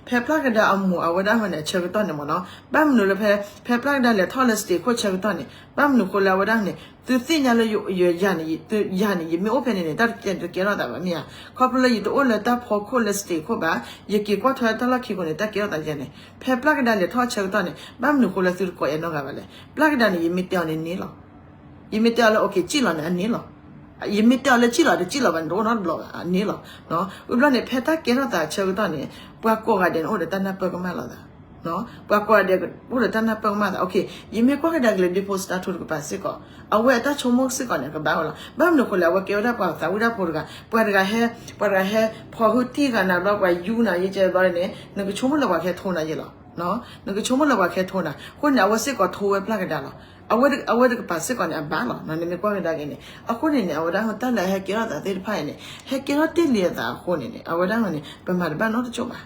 ဖဲပျၢ်ကဒါအမူၤ အဝဲဒၣ်န့ၣ် အဆၢကတီၢ်န့ၣ်မ့ၢ်နီၤ ဘၣ်မနုၤလၢဖဲ ဖဲပျၢ်ကဒါလဲၤထီၣ်လၢ stage ခိၣ်ဆၢကတီၢ်န့ၣ် ဘၣ်မနုၤဃိလၢအဝဲဒၣ်န့ၣ် သုသ့ၣ်ညါလၢ ယၤန့ၣ် ယၤန့ၣ် ယမ့ၢ်အိၣ်ဖဲန့ၣ်န့ၣ် တၢ်တကဲထီၣ်သးဘၣ်မ့ၢ်ဧါ. ခီဖျိလၢယတအိၣ်လၢတၢ်ဖီခိၣ်လၢ stage ခိၣ်ဘၣ် ယက့ၤကွၢ်ထွဲတၢ်လီၢ်ခံအဃိန့ၣ် တၢ်ကဲထီၣ်သးယၤန့ၣ် ဖဲပျၢ်ကဒါလဲၤထီၣ်ဆၢကတီၢ်န့ၣ် ဘၣ်မနုၤဃိလၢသုတကိးယၤနီတဂၤဘၣ်လဲၣ်. ပျၢ်ကဒါန့ၣ် ယမ့ၢ်တဲအီၤန့ၣ်န့ၢ်လီၤ ယမ့ၢ်တဲအီၤလၢ okay စံၣ်လီၤန့ၣ် အန့ၢ်လီၤ. ယမ့ၢ်တဲအီၤလၢ စံၣ်လီၤ တစံၣ်လီၤဘၣ်န့ၣ် တအိၣ်နီတဘျီဘၣ် အန့ၢ်လီၤ. ဝံၤဘျီန့ၣ် ဖဲတၢ်ကဲထီၣ်သးဆၢကတီၢ်န့ၣ် ပှၤကိးဂၤဒဲးန့ၣ် အိၣ်ဒီးတၢ်နၢ်ပၢၢ်ကမၣ်လိာ်သး ပှၤကိးဂၤဒဲး အိၣ်ဒီးတၢ်နၢ်ပၢၢ်ကမၣ်သး okay ယမ့ၢ်ကွၢ်ကဒါက့ၤလၢ ဒ့ဖိစတါထူတကပၤစ့ၢ်ကီး အဝဲအတၢ်ဆိကမိၣ်စ့ၢ်ကီးန့ၣ် ကဘၣ်ဝဲလီၤ. ဘၣ်မနုၤဃိလဲၣ် အဝဲကဲဝဲဒၣ်ပှၤသးဝံၣ်တၢ်ဖိတဂၤ ပှၤတဂၤဟဲ ပှၤတဂၤဟဲ ဖီၣ်ဟုၣ်တံၢ်ဂၤနၤဘျီ ပှၤယူနၤယကဲဘျီန့ၣ် နကဆိကမိၣ်လၢပှၤကဟဲထိနၤယဲလီၤ. နကဆိကမိၣ်လၢပှၤကဟဲထိနၤ အဃိန့ၣ် အဝဲစ့ၢ်ကီးထိဝဲပျၢ်ကဒါလီၤ. အဝဲတကပၤစ့ၢ်ကီးန့ၣ် အဘၣ်လီၤ နမ့ၢ်ကွၢ်ကဒါက့ၤန့ၣ် အဃိန့ၣ်န့ၣ် အဝဲဒၣ်တၢ်လၢအဟဲကဲထီၣ်သးသ့ၣ်တဖၣ်အံၤန့ၣ် ဟဲကဲထီၣ်တ့ၢ်လံအသးအဃိန့ၣ်န့ၣ် အဝဲဒၣ်န့ၣ် ပမၤတဘၣ်နီတကၠိၢ်ဘၣ်.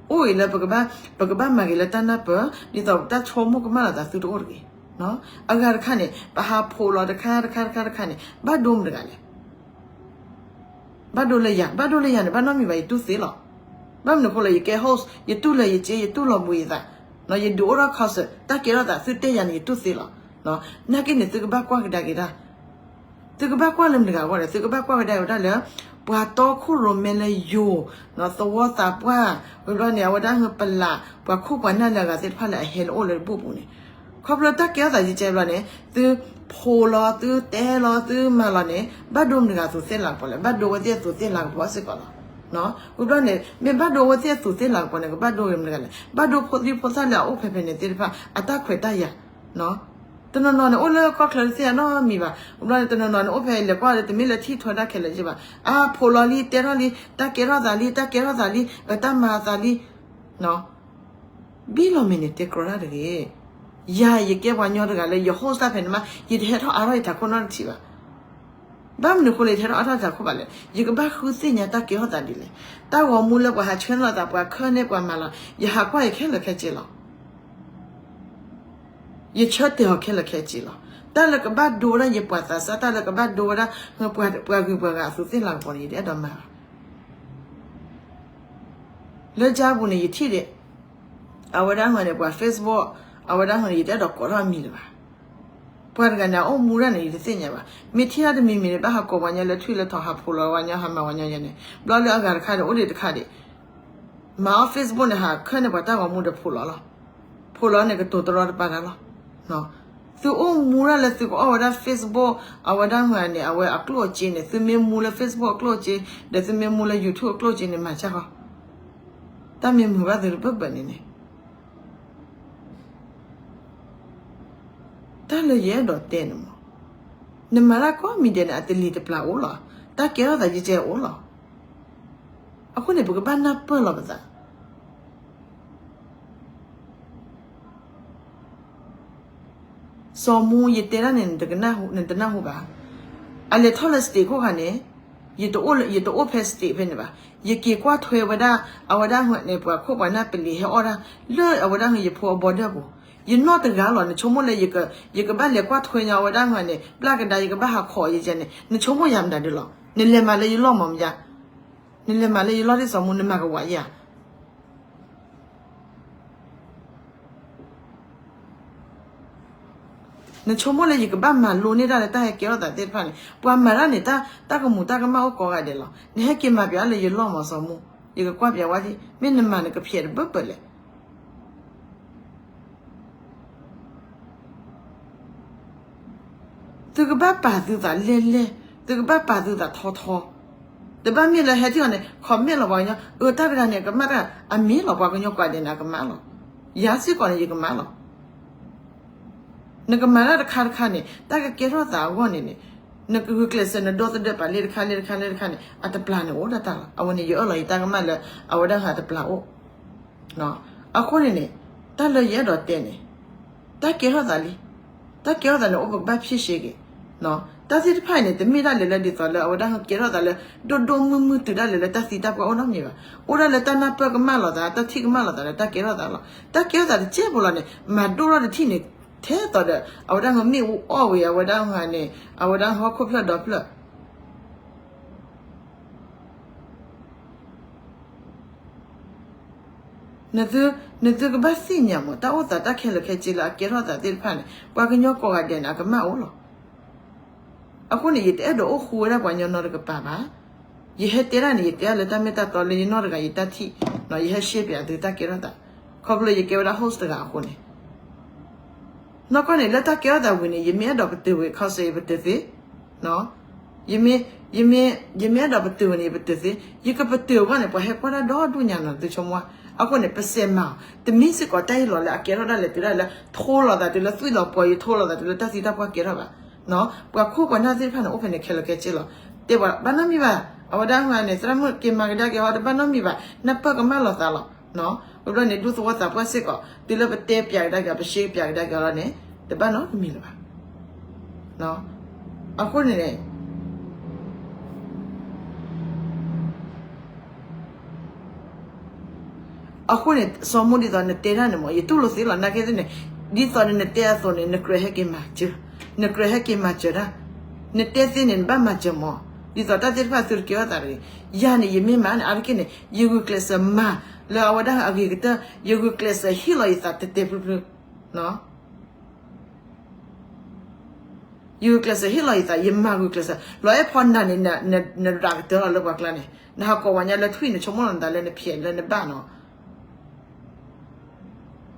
အိၣ်အံၤလၢ ပကဘၣ်မၤဂ့ၤလၢတၢ်နၢ်ပၢၢ် ဒ်သိးတၢ်ဆိကမိၣ်ကမၣ်လိာ်သးသုတအိၣ်တဂ့ၤ. အဂၤတခါန့ၣ် ပဟးဖိးလီၤတခါတခါတခါတခါန့ၣ် ဘၣ်ဒိမတဂၤလဲၣ်. ဘၣ်ဒိလၢယၤ ဘၣ်ဒိလၢယၤန့ၣ် ဘၣ်နီတမံၤဘၣ် ယတူၢ်သ့လီၤ. ဘၣ်မနုၤအဃိလၢ ယကဲ host ယတူၢ်လၢယစ့ ယတူၢ်လီၤဘှံးယသး ယဒုးအိၣ်ထီၣ် concert တၢ်ကဲထီၣ်သး သုတဲယၤန့ၣ် ယတူၢ်သ့လီၤ. နာ်က့န့ၣ် သုကဘၣ်ကွၢ်ကဒါက့ၤတၢ် သုကဘၣ်ကွၢ်လၢမတဂၤအဂီၢ်ဒီး သုကဘၣ်ကွၢ်ကဒါက့ၤဝဲဒၣ်လၢ ပှၤတီခိၣ်ရိၣ်မဲလၢယိၤ သဝီသးပှၢ် ဝံၤဘျီန့ၣ် အဝဲဒၣ်ပလး ပှၤခိၣ်ပှၤနၢ်လၢအဂၤသ့ၣ်တဖၣ်လၢအဟဲလၢအိၣ်လၢတဘူၣ်ပူၤန့ၣ် ခီဖျိတၢ်ကဲထီၣ်သးယကဲဘျီန့ၣ် သုဖိးလီၤ သုတဲလီၤ သုမၤလီၤန့ၣ် ဘၣ်ဒိမတဂၤအသူးသ့ၣ်လၤကပီၤလဲၣ် ဘၣ်ဒိဝဲသ့ၣ်အသူးသ့ၣ်လၤကပီၤစ့ၢ်ကီးလီၤ. ဝံၤဘျီန့ၣ် မ့ၢ်ဘၣ်ဒိဝဲသ့ၣ်အသူးသ့ၣ်လၤကပီၤန့ၣ် ကဘၣ်ဒိဂ့ၤမတဂၤလဲၣ် ဘၣ်ဒိဖိသံဖိသၣ်လၢအအိၣ်ဖဲဖဲန့ၣ်သ့ၣ်တဖၣ် အတၢ်ခွဲးတၢ်ယာ် တနီၤနီၤန့ၣ် အိၣ်လၢကီၢ်ချၢတသ့ၣ်ညါနီတမံၤဘၣ် ဝံၤဘျီန့ၣ် တနီၤနီၤန့ၣ် အိၣ်ဖဲလဲၤကွၢ်လၢတမ့ၢ်လၢထံၣ်ထွဲတၢ်ခဲလၢာ်က့ဘၣ် အါ ဖိးလီၤလံ တဲထီၣ်လံ တၢ်ကဲထီၣ်သးလံ တၢ်ကဲထီၣ်သးလံ အတၢ်မၤအသးလံ ဘံၣ်လီၤမ့ၢ်န့ၣ် တဲကြီတၢ်တဂ့ၤ. ယၤယကဲပှၤညီတဂၤလၢယ host တၢ်ဖဲန့ၣ်မး ယတဟဲထီၣ်အါထီၣ်ယထးခိၣ်နီတထံၣ်ဘၣ်. ဘၣ်မနုၤအဃိလၢယတဟဲထီၣ်အါထီၣ်ယထးခိၣ်ဘၣ်လဲၣ် ယကဘၣ်ဃုသ့ၣ်ညါတၢ်ကဲထီၣ်သးဒ်လဲၣ်. တၢ်ဂီၤမူလၢပှၤဟးဆှၢန့ၢ်လိာ်သး ပှၤခၢၣ်န့ၢ်ပှၤမၤလီၤ ယဟးကွၢ်ယခဲလၢာ်ခဲဆ့လီၤ. ယဆၢတဲာ်အီၤခဲလၢာ်ခဲဆ့လီၤ. တၢ်လၢကဘၣ်ဒိဝဲဒၣ်ယပှၤသးစၢ် တၢ်လၢကဘၣ်ဒိဝဲဒၣ် ပှၤဂုၤပှၤဂၤအသူးသ့ၣ်လၤကပီၤန့ၣ် ယတအဲၣ်ဒိးမၤဘၣ်. လၢကၠါပူၤန့ၣ် ယထံၣ်ဒံး အဝဲဒၣ်န့ၣ် ပှၤ Facebook အဝဲဒၣ်န့ၣ် ယတအဲၣ်ဒိးကိးထီၣ်အမံၤလၢၤဘၣ်. ပှၤတဂၤန့ၣ် အအိၣ်မူဒၣ်န့ၣ် ယတသ့ၣ်ညါဘၣ်. မ့ၢ်ထံၣ်တၢ်တမံၤမံၤန့ၣ် ဘၣ်ဟးကိးပှၤညီလၢထွံၣ်လၢထိး ဟးဖိးလီၤဝဲညီ ဟးမၤဝဲညီယဲန့ၣ် ဘျီလၢအဂၤတခါဒီး အိၣ်ဒံးတခါဒံး မၤအီၣ် Facebook န့ၣ် ဟးခၢၣ်န့ၢ်ပှၤတၢ်ဂီၤမူဒီးဖိးလီၤလီၤ. ဖိးလီၤန့ၣ် ကတိၤတရီတပါတၢ်လီၤ. သုအိၣ်မူဒၣ်လၢသုကအီၣ်ဝဲဒၣ် Facebook အဝဲဒၣ်ဟူန့ၣ် အဝဲအကျိၣ်အစ့န့ၣ် သုမ့ၢ်မူလၢ Facebook အကျိၣ်အစ့ ဒီးသုမ့ၢ်မူလၢ YouTube အကျိၣ်အစ့န့ၣ် မၤစၢ်ဃီ တၢ်မ့ၢ်မုာ်ဘၣ်သုတဘၢၣ်ဘၢၣ်န့ၣ်န့ၣ် တၢ်လၢယအဲၣ်ဒိးတဲန့ၣ်မး, နမၤတၢ်ကိးမံၤဒဲးန့ၣ် အတလံၤတပျၢ်အိၣ်လီၤ. တၢ်ကဲထီၣ်သးယကဲအိၣ်လီၤ. အဃိန့ၣ် ပကဘၣ်နၢ်ပၢၢ်လီၤပသး. စီၤမူ ယတဲဒၣ်န့ၣ် နတနၢ်ဟူဘၣ်. အလဲၤထီၣ်လၢ state ခိၣ်ခါန့ၣ် ယတအိၣ်ဖဲ state ဖဲန့ၣ်ဘၣ်. ယက့ၤကွၢ်ထွဲဝဲဒၣ် အဝဲဒၣ်ဟူန့ၣ် ပှၤခိၣ်ပှၤနၢ်ပလံၤဟဲအီၣ်ဒၣ် လၢအဝဲဒၣ်ဟူ ယဖိအ border ပူၤ. ယနီၢ်တဂၤလီၤ. နဆိကမိၣ်လၢ ယကဘၣ်လဲၤကွၢ်ထွဲညါအဝဲဒၣ်ဟူန့ၣ် ပျၢ်ကဒါ ယကဘၣ်ဟးခိးယဲန့ၣ် နဆိကမိၣ်ယၤမတၤဒုလီၤ. နလဲၤမၤလၢယလီၢ်မးမယါ. နလဲၤမၤလၢယလီၢ်ဒ်စီၤမူ နမၤကဝးယၤ နဆိကမိၣ်လၢယကဘၣ်မၤလိန့ၢ်တၢ်လၢတၢ်ဟဲကဲထီၣ်သးသ့ၣ်တဖၣ်န့ၣ် ပှၤမၤတၢ်န့ၣ် တၢ်ကမူၤတၢ်ကမၣ်အိၣ်ကိးဂၤဒဲးလီၤ. နဟဲက့ၤမၤပျးလၢယလီၢ်မးစီၤမူ, ယကကွၢ်ပျးဝဲဒၣ် မ့ၢ်နမၤနကဖျဲးတဘၢၣ်ဘၢၣ်လဲၣ်. သုကဘၣ်ပာ်သုသးလဲၢ်လဲၢ်, သုကဘၣ်ပာ်သုသးထီထီ, တဘၣ်မ့ၢ်လၢဟဲထံၣ်အီၤန့ၣ် comment လီၤပှၤကညီ, အၢ တၢ်တဂၤန့ၣ် အကမၣ်တၢ်, အမ့ၢ်လီၤ ပှၤကညီကွၢ်ဒဲးန့ၣ် အကမၣ်လီၤ. ယၤစ့ၢ်ကီးန့ၣ် ယကမၣ်လီၤ. နကမၤတၢ်တခါတခါန့ၣ် တၢ်ကကဲထီၣ်သးအဂီၢ်န့ၣ်န့ၣ် နကဂုာ်ကျဲးစၢး နဒီသဒၢပာ်လၢတခါလၢတခါလၢတခါန့ၣ် အတပျၢ်န့ၣ်အိၣ်ဒၣ်တၢ်လီၤ. အဝဲန့ၣ် ယအၢၣ်လီၤယတၢ်ကမၣ်လၢ အဝဲဒၣ်ဟးတပျၢ်အိၣ် အဃိန့ၣ်န့ၣ် တၢ်လၢယအဲၣ်ဒိးတဲန့ၣ် တၢ်ကဲထီၣ်သးလံ. တၢ်ကဲထီၣ်သးန့ၣ် အိၣ်ပကဘၣ်ဖြေရှင်းက့ၤ တၢ်သ့ၣ်တဖၣ်အံၤန့ၣ် တမ့ၢ်ဒၣ်လဲာ်လၢဒ်သိးလၢအဝဲဒၣ်ကဲထီၣ်သးလၢ ဒိၣ်ဒိၣ်မုၢ်မုၢ်တုၤဒၣ်လဲာ်လၢတၢ်သံတၢ်ပှၢ်အိၣ်နီတမံၤဘၣ်. အိၣ်ဒၣ်လၢတၢ်နၢ်ပၢၢ်ကမၣ်လိာ်သး တၢ်ထံၣ်ကမၣ်လိာ်သးလၢတၢ်ကဲထီၣ်သးလီၤ. တၢ်ကဲထီၣ်သးတစဲးဖိလီၤန့ၣ် မၤဒိၣ်ထီၣ်တထံၣ်န့ၣ် ထဲသိးဒီး အဝဲဒၣ်မ့ၣ်အူအီၣ်ဝံၤ အဝဲဒၣ်ဟူန့ၣ် အဝဲဒၣ်ဟီၣ်ခိၣ်ဖျၢၣ်ဒီဖျၢၣ် နသုကဘၣ်သ့ၣ်ညါမး တၢ်အိၣ်သးတၢ်ခဲလၢာ်ခဲဆ့လၢအကဲထီၣ်သးသ့ၣ်တဖၣ်န့ၣ် ပှၤကညီကိးဂၤဒဲးန့ၣ် အကမၣ်အိၣ်လီၤ. အဃိန့ၣ် ယတအဲၣ်ဒိးအိၣ်ဃူဝဲဒၣ်ပှၤကညီနီတကပၤဘၣ်. ယဟဲတဲဒၣ်န့ၣ် ယတဲဒၣ်လၢတၢ်မ့ၢ်တၢ်တီလၢယနီၢ်တဂၤယတၢ်ထံၣ်, ယဟဲရှဲပၠးသုတၢ်ကဲထီၣ်သး, ခီဖျိယကဲဝဲဒၣ် host တဂၤအဃိန့ၣ် နီၢ်ကီၢ်န့ၣ် လၢတၢ်ကဲထီၣ်သးဝံၤန့ၣ် ယမ့ၢ်အဲၣ်ဒိးပတုာ်ဝံၤ ခီစ့ၢ်ယပတုာ်သ့, ယမ့ၢ်, ယမ့ၢ်အဲၣ်ဒိးပတုာ်ဝံၤန့ၣ် ယပတုာ်သ့, ယကပတုာ်အဂီၢ်န့ၣ် ပှၤဟဲကွၢ်တၢ်ဒီဒူၣ်ညါနီၤ သုဆိကမိၣ်ဧါ. အဃိန့ၣ် ပစဲးမၤအီၤ, တမ့ၢ်စ့ၢ်ကီးတၢ်အံၤလီၤလၢအကဲထီၣ်ဒၣ်လဲာ်တုၤဒၣ်လၢ ထိလီၤသးတုၤလၢသွံၣ်လီၤပှီၤ ယထိလီၤသးတုၤလၢတၢ်သံတၢ်ပှၢ်ကဲထီၣ်ဘၣ်. ပှၤခိၣ်ပှၤနၢ်သ့ၣ်တဖၣ်န့ၣ် အိၣ်ဖဲန့ၣ်ခဲလၢာ်ခဲဆ့လီၤ. တဲပှၤဘၣ်နီတမံၤဘၣ်, အဝဲဒၣ်ဟူန့ၣ် သရၣ်မုၣ်က့ၤမၤကဒါက့ၤဟီ တဘၣ်နီတမံၤဘၣ်, နၢ်ပၢၢ်ကမၣ်လိာ်သးလီၤ. ဝံၤဘျီန့ၣ် ဒူသဝီသးပှၢ်စ့ၢ်ကီး တုၤလၢပတဲပၠးကဒါက့ၤအီၤ ပရှဲပၠးကဒါက့ၤအီၤလီၤန့ၣ် တဘၣ်နီတမံၤလၢၤဘၣ်. အဃိန့ၣ်န့ၣ် အဃိန့ၣ် စီၤမိၢ်ဒ်သိးနတဲတၢ်န့ၣ်မး ယတူၢ်လိာ်သ့လီၤ နာ်က့သ့ၣ်န့ၣ် ဒ်သိးနတဲအသိးန့ၣ် နကြၢးဟဲက့ၤမၤစၢၤ, နကြၢးဟဲက့ၤမၤစၢၤတၢ်, နတဲသ့န့ၣ် နဘၣ်မၤစၢၤမး, ဒ်သိးတၢ်သ့ၣ်တဖၣ်သုတကဲထီၣ်သးတဂ့ၤ. ယၤန့ၣ် ယမ့ၢ်မၤန့ၣ် အါတက့ၢ်န့ၣ် ယဂုာ်ကျဲးစၢးမၤလၢအဝဲဒၣ်အဂ့ၤကတၢၢ်, ယဂုာ်ကျဲးစၢးဟ့ၣ်လီၤယသးတဲတဲဖျုဖျု ယဂုာ်ကျဲးစၢးဟ့ၣ်လီၤယသး ယမၤဂုာ်ကျဲးစၢး လီၤအဲၣ်ဖီနၤန့ၣ် နရးကတၢၢ်လီၤလၢပှၤကျါန့ၣ် နဟးကိးဝဲညါလၢထွံၣ်န့ၣ် ဆိကမိၣ်လီၤနသးလၢနဖျဲးလၢနဘၣ်နီၤ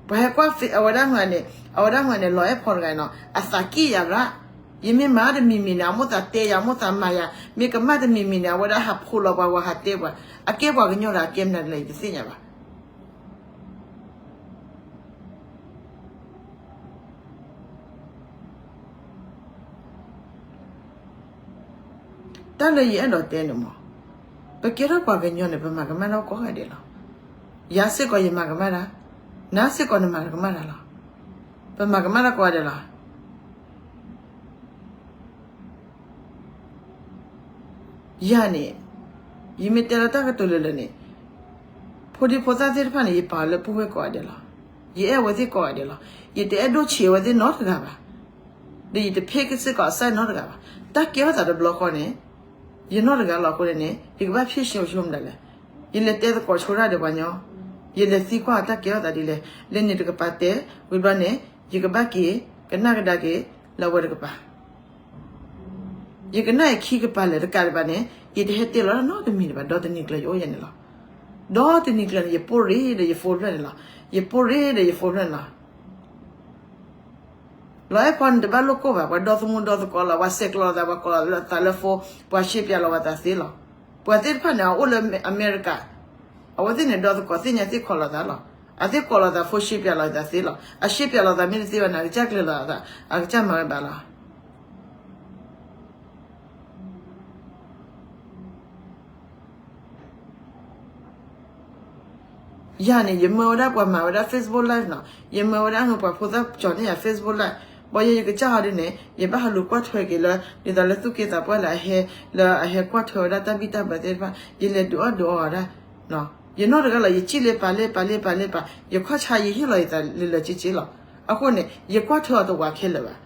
ပှၤဟဲကွၢ် အဝဲဒၣ်န့ၣ် အဝဲဒၣ်န့ၣ် လီၤအဲၣ်ဖီတဂၤနီၤ အသးက့ၣ်ယၤရၣ်, ယမ့ၢ်မၤတမံၤမံၤန့ၣ် အမိၣ်သးတဲယၤ အမိၣ်သးမၤယၤ မ့ၢ်ကမၣ်တမံၤမံၤန့ၣ် အဝဲဒၣ်ဟးဖိးလီၤပှၤဝဲဟးတဲပှၤ အကဲပှၤကညီဒီးအကဲမနုၤလဲၣ် ယတသ့ၣ်ညါဘၣ်. တၢ်လၢယအဲၣ်ဒိးတဲန့ၣ်မး ပကဲထီၣ်ပှၤကညီန့ၣ် ပမၤကမၣ်တၢ်ကိးဂၤဒဲးလီၤ. ယၤစ့ၢ်ကီးယမၤကမၣ်တၢ်, နၤစ့ၢ်ကီးနမၤကမၣ်တၢ်လီၤ. ပမၤကမၣ်တၢ်ကိးဂၤဒဲးလီၤ. ယၤန့ၣ် ယမ့ၢ်တဲလီၤတၢ်ကတိၤလၢာ်လၢာ်န့ၣ် ဖိဒံဖိသၣ်သ့ၣ်တဖၣ်န့ၣ် ယပာ်လၢပုၢ်ဝဲၢ်ကိးဂၤဒဲးလီၤ. ယအဲၣ်ဝဲသ့ၣ်ကိးဂၤဒဲးလီၤ. ယတအဲၣ်ဒိၣ်ဆံးဝဲသ့ၣ်နီတဂၤဘၣ်. ဒီးယတဖ့ကစ့ၢ်ကီးအစၢ်နီတဂၤဘၣ်. တၢ်ကဲထီၣ်သးတဘျီဃီန့ၣ် ယနီတဂၤလီၤအဃိန့ၣ်န့ၣ် ယကဘၣ်ဖံးဆ့ဆိမတၤလဲၣ်. ယလဲၤတဲသကိးဆိတၢ်ဒီးပှၤညီ, ယလဲၤသံကွၢ်တၢ်ကဲထီၣ်သးဒ်လဲၣ်. လၢန့ၣ်တကပၤတဲ ဝံၤဘျီန့ၣ် ယကဘၣ်က့ၤ ကနၣ်ကဒါက့ၤ လၢအဝဲတကပၤ ယကနၣ်အခံကပၤလၢာ်တကးဒံးဘၣ်န့ၣ် ယတဟဲတဲလီၤတၢ်နီတမံၤဒံးဘၣ်, ဒီးတနံၤကျၢၤယအိၣ်ယဲန့ၣ်လီၤ. ဒီးတနံၤကျၢၤန့ၣ် ယပိၢ်ရ့ၣ်ဒီးယ phone ဖျၢၣ်န့ၣ်လီၤ. ယပိၢ်ရ့ၣ်ဒီးယ phone ဖျၢၣ်န့ၣ်လီၤ. လီၤအဲၣ်ဖီန့ၣ် တဘၣ်လိၣ်ကိၢ်ဘၣ်, ပှၤဒီသမူဒီသကိးလီၤ, ပှၤဆဲးကျိးလိာ်သး, ပှၤကိးလိာ်သးလၢ phone, ပှၤ share ပၠးလိာ်ဝဲသးသ့လီၤ. ပှၤသ့ၣ်တဖၣ်န့ၣ် အအိၣ်လၢအမဲရကၤ, အဝဲသ့ၣ်န့ၣ် ဒီသကိးသ့ၣ်ညါသ့ၣ်ခိးလိာ်သးလီၤ. အသ့ၣ်ကိးလိာ်သး phone share ပၠးလိာ်သးသ့လီၤ. အ share ပၠးလိာ်သးမ့ၢ်တသ့ဘၣ်န့ၣ် အကစၢ်ကျဲၤလိာ်သး, အကစၢ်မၤဝဲဘၣ်လီၤ. ယၤန့ၣ် ယမၢဝဲဒၣ်ပှၤမၤဝဲဒၣ် Facebook Live နီၤ, ယမၢဝဲဒၣ်ပှၤဖိသၣ်ကၠီၤန့ၢ်ယၤ Facebook Live, ဘၣ်ယဲယကစၢ်ဟီဒ်န့ၣ် ယဘၣ်ဟးလူၤကွၢ်ထွဲက့ၤလၢ ဒ်သိးလၢသူၣ်က့သးပှၢ်လၢအဟဲ, လၢအဟဲကွၢ်ထွဲဝဲဒၣ်တၢ်ဘံၣ်တၢ်ဘၢသ့ၣ်တဖၣ် ယလဲၤဒုးအီၣ်ဒုးအီအီၤဒၣ်, ယနီၢ်တဂၤလီၤ ယစံၣ်လၢပာ်လၢပာ်လၢပာ်လၢပာ်, ယခီၣ်ဆါယဟ့ၣ်လီၤယသးလၢလၢက့က့လီၤ. အဃိန့ၣ် ယကွၢ်ထွဲအီၤတဝးခဲလၢာ်ဘၣ်.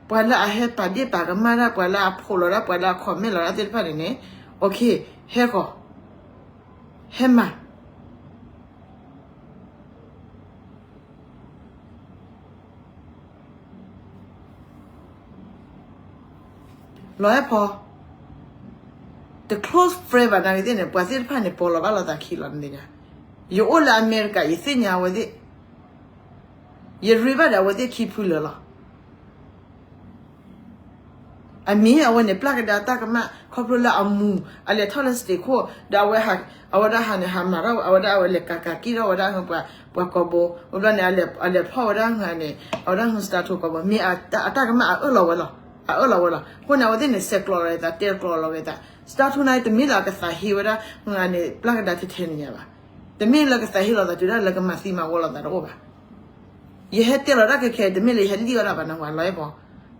ပှၤလၢအဟဲပာ်ဒ့ၣ်ပာ်ကမၣ်တၢ်, ပှၤလၢအဖိးလီၤဒၣ်, ပှၤလၢအ comment လီၤဒၣ်သ့ၣ်တဖၣ်န့ၣ်န့ၣ်, okay, ဟဲဃီၤ, ဟဲမၤ လီၤအဲၣ်ဖီ, တ close friend ဘၣ်နာ်က့သ့ၣ်န့ၣ် ပှၤသ့ၣ်တဖၣ်န့ၣ် ပိာ်လီၤဘၣ်လိာ်သးခံလီၤန့ၣ်. ယအိၣ်လၢအမဲရကၤ ယသ့ၣ်ညါအဝဲသ့ၣ်, ယရ့ဘၣ်ဒီးအဝဲသ့ၣ်ခံဖုလၢာ်လီၤ. အမ့ၢ်အဝဲန့ၣ် ပျၢ်ကဒါတၢ်ကမၣ် ခီဖျိလၢအမူ အလဲၤထီၣ်လၢ state ခိၣ် ဒီးအဝဲ, အဝဲဒၣ်ဟးန့ၣ် ဟးမၤထီၣ် အဝဲဒၣ်အဝဲလဲၤကၤကၤက့ၢ်ထီၣ်ဝဲဒၣ်ပှၤ, ပှၤကိာ်ဘိ, ဝံၤဘျီန့ၣ် အလဲၤဖီၣ်ဝဲဒၣ်န့ၣ်, အဝဲဒၣ် စတးထိၣ်ကိာ်ဘိ မ့ၢ်အတၢ်ကမၣ်အအၢၣ်လီၤဝဲလီၤ, အအၢၣ်လီၤဝဲလီၤ. အဃိန့ၣ် အဝဲသ့ၣ်န့ၣ် ဆဲးကျိးလီၤသး တဲကျိးလီၤဝဲသး, စတးထူန့ၣ် တမ့ၢ်လၢအကသးဟ့ဝဲဒၣ်န့ၣ် ပျၢ်ကဒါထဲထဲန့ၣ်ညါဘၣ်. တမ့ၢ်လၢကသးဟ့လီၤသးတုၤဒၣ်လၢကမၤသံမၤဝီလိာ်သးတအိၣ်ဘၣ်. ယဟဲတဲလီၤတၢ်ခဲခဲ တမ့ၢ်လၢယဟဲလံၣ်အီၣ်ဒၣ်ဘၣ်နဝၤ လီၤအဲၣ်ဖီ,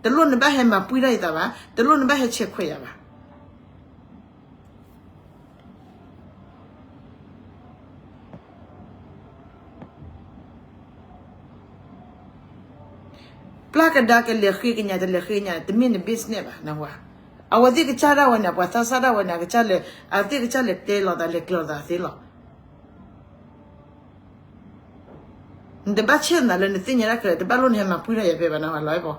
တလိၣ်နဘၣ်ဟဲမၤပှံၢ်ဒၣ်ယသးဘၣ်, တလိၣ်နဘၣ်ဟဲဆဲးခွဲးယၤဘၣ်. ပျၢ်ကဒါကလဲၤဃ့ကညးတလဲၤဃ့ကညး တမ့ၢ်န business ဘၣ်နဝၤ. အဝဲသ့ၣ်ကစၢ်ဒၣ်ဝဲန့ၣ် ပှၤသးစၢ်ဒၣ်ဝဲန့ၣ် အကစၢ်လဲၤ, အဝဲသ့ၣ်ကစၢ်လဲၤတဲလီၤသး လဲၤကျၢၤသးသ့လီၤ. နတဘၣ်ဆဲးနသးလၢနသ့ၣ်ညါတၢ်ခဲလၢာ်, တဘၣ်လိၣ်နဟဲမၤပှံၢ်ထီၣ်ယၤဖဲဘၣ်နဝၤ လီၤအဲၣ်ဖီ.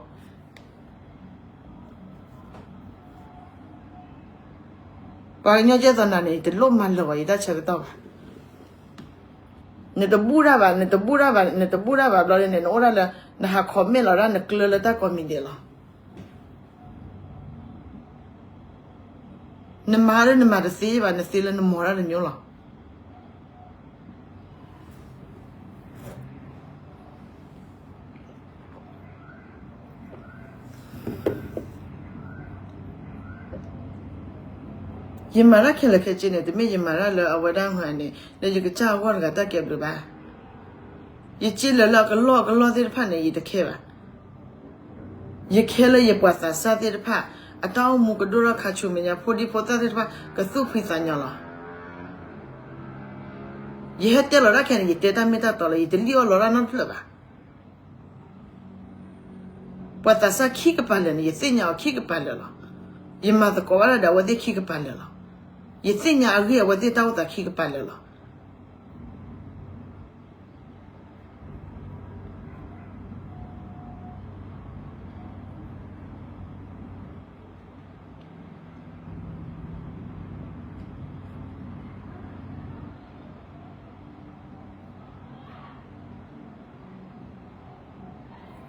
ပှၤကညီကဲသိးနၤန့ၣ် တလိၣ်မၤလၢာ်ဘၣ်ယတၢ်ဆၢကတီၢ်ဘၣ်. နတဘူၣ်တၢ်ဘၣ်, နတဘူၣ်တၢ်ဘၣ်, နတဘူၣ်တၢ်ဘၣ်ဘျီန့ၣ် နအိၣ်ဒၣ်လၢ နဟး comment လီၤဒၣ် နကျၢၤလၢတၢ်ကိးမံၤဒဲးလီၤ. နမၤဒီးနမၤတသ့ဘၣ်, နသ့လၢနမၤတၢ်တမျိုးလီၤ. ယမၤတၢ်ခဲလၢာ်ခဲဆ့န့ၣ် တမ့ၢ်ယမၤတၢ်လၢအဝဲဒၣ်မၤန့ၣ် လၢယကစၢ်အဂီၢ်တဂၤတၢ်ကဲဘျုးဘၣ်. ယစ့လၢာ်လၢအကလီၢ်အကလီၢ်သ့ၣ်တဖၣ်န့ၣ် ယတခဲဘၣ်. ယခဲလၢယပှၤသးစၢ်သ့ၣ်တဖၣ် အတၢ်အိၣ်မူကဒိၣ်ထီၣ်ခါဆူမဲာ်ညါ ဖိဒံဖိသၣ်သ့ၣ်တဖၣ် ကသူၣ်ဖှံသးညီလီၤ. ယဟဲတဲလီၤတၢ်ခဲန့ၣ် ယတဲတၢ်မ့ၢ်တၢ်တီလီၤ, ယတလံၣ်အီၣ်လီၤတၢ်နီတဖျၢၣ်ဘၣ်. ပှၤသးစၢ်ခံကပၤလၢာ်န့ၣ် ယသ့ၣ်ညါအီၤခံကပၤလၢာ်လီၤ. ယမၤသကိးဘၣ်တၢ်ဒီးအဝဲသ့ၣ်ခံကပၤလၢာ်လီၤ. ယသ့ၣ်ညါအဂ့ၢ်အဝဲသ့ၣ်တၢ်အိၣ်သးခံကပၤလၢာ်လီၤ.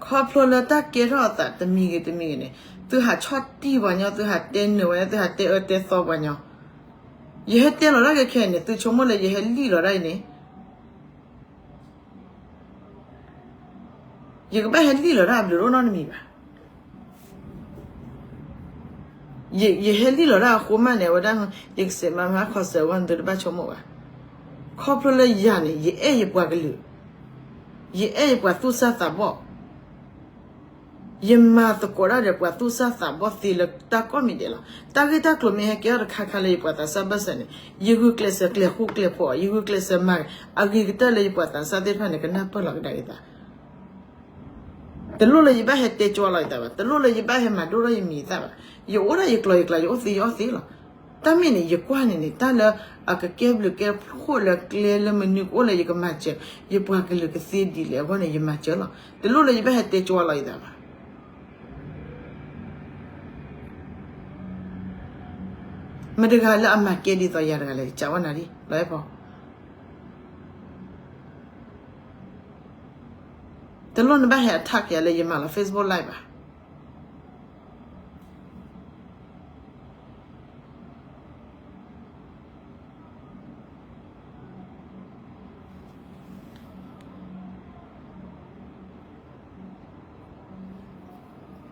ခီဖျိလၢတၢ်ကဲထီၣ်အသးတမံၤဂ့ၤတမံၤဂ့ၤန့ၣ် သုဟးဆီၣ်တံၢ်ပှၤညီ, သုဟးတဲနုာ်ဝဲ, သုဟးတဲအၢတဲသီပှၤညီ. ယဟဲတဲလီၤတၢ်ခဲခဲန့ၣ် သုဆိကမိၣ်လၢယဟဲလံၣ်လီၤတၢ်အံၤန့ၣ် ယကဘၣ်ဟဲလံၣ်လီၤတၢ်အဘျုးတအိၣ်နီတမံၤဘၣ်. ယဟဲလံၣ်လီၤတၢ်အဃိမးန့ၣ် အဝဲဒၣ် ယကစဲးမၤမၤခီစၢၤဝဲ သုတဘၣ်ဆိကမိၣ်ဘၣ်. ခီဖျိလၢယၤန့ၣ် ယအဲၣ်ယပှၤကလုာ်, ယအဲၣ်ယပှၤသူၣ်စၢ်သးဘီၣ်, ယမၤသကိးတၢ်ဒီးပှၤသူၣ်စၢ်သးဘီၣ်သ့လၢတၢ်ကိးမံၤဒဲးလီၤ. တၢ်ဂ့ၢ်တၢ်ကျိၤမ့ၢ်ဟဲကဲထီၣ်တခါခါလၢယပှၤသးစၢ်ဘၢၣ်စၢၤန့ၣ် ယဂုာ်ကျဲးစၢးကျဲးဃူကျဲးဖိး, ယဂုာ်ကျဲးစၢးမၤအဂ့ၤကတၢၢ်လၢယပှၤသးစၢ်သ့ၣ်တဖၣ်န့ၣ် ကနၢ်ပၢၢ်လီၤကဒါက့ၤသး တလိၣ်လၢယဘၣ်ဟဲတဲကၠွလီၤယသးဘၣ်, တလိၣ်လၢယဘၣ်ဟဲမၤဒိၣ်ထီၣ်ယမံၤယသၣ်ဘၣ်. ယအိၣ်ဒၣ်ယကျိၤယကျဲ ယအိၣ်သ့ယအီၣ်သ့လီၤ. တၢ်မ့ၢ်န့ၣ် ယကွၢ်န့ၣ်န့ၣ် တၢ်လၢအကကဲဘျုးကဲဖှိၣ်လၢကျဲလၢမနုၤကအိၣ်လၢယကမၤစၢၤ ယပှၤကလုာ်ကသ့ဒ်လဲၣ်အဂီၢ်န့ၣ် ယမၤစၢၤလီၤ. တလိၣ်လၢယဘၣ်ဟဲတဲကၠွလီၤယသးဘၣ်. မတၤတဂၤလၢအမၤကဲဒ်သိးယၤတဂၤလဲၣ်, ကးဝဲနၤလံ လီၤအဲၣ်ဖီ. တလိၣ်နဘၣ်ဟဲ attack ယၤလၢယမၤလီၤ Facebook Live ဘၣ်.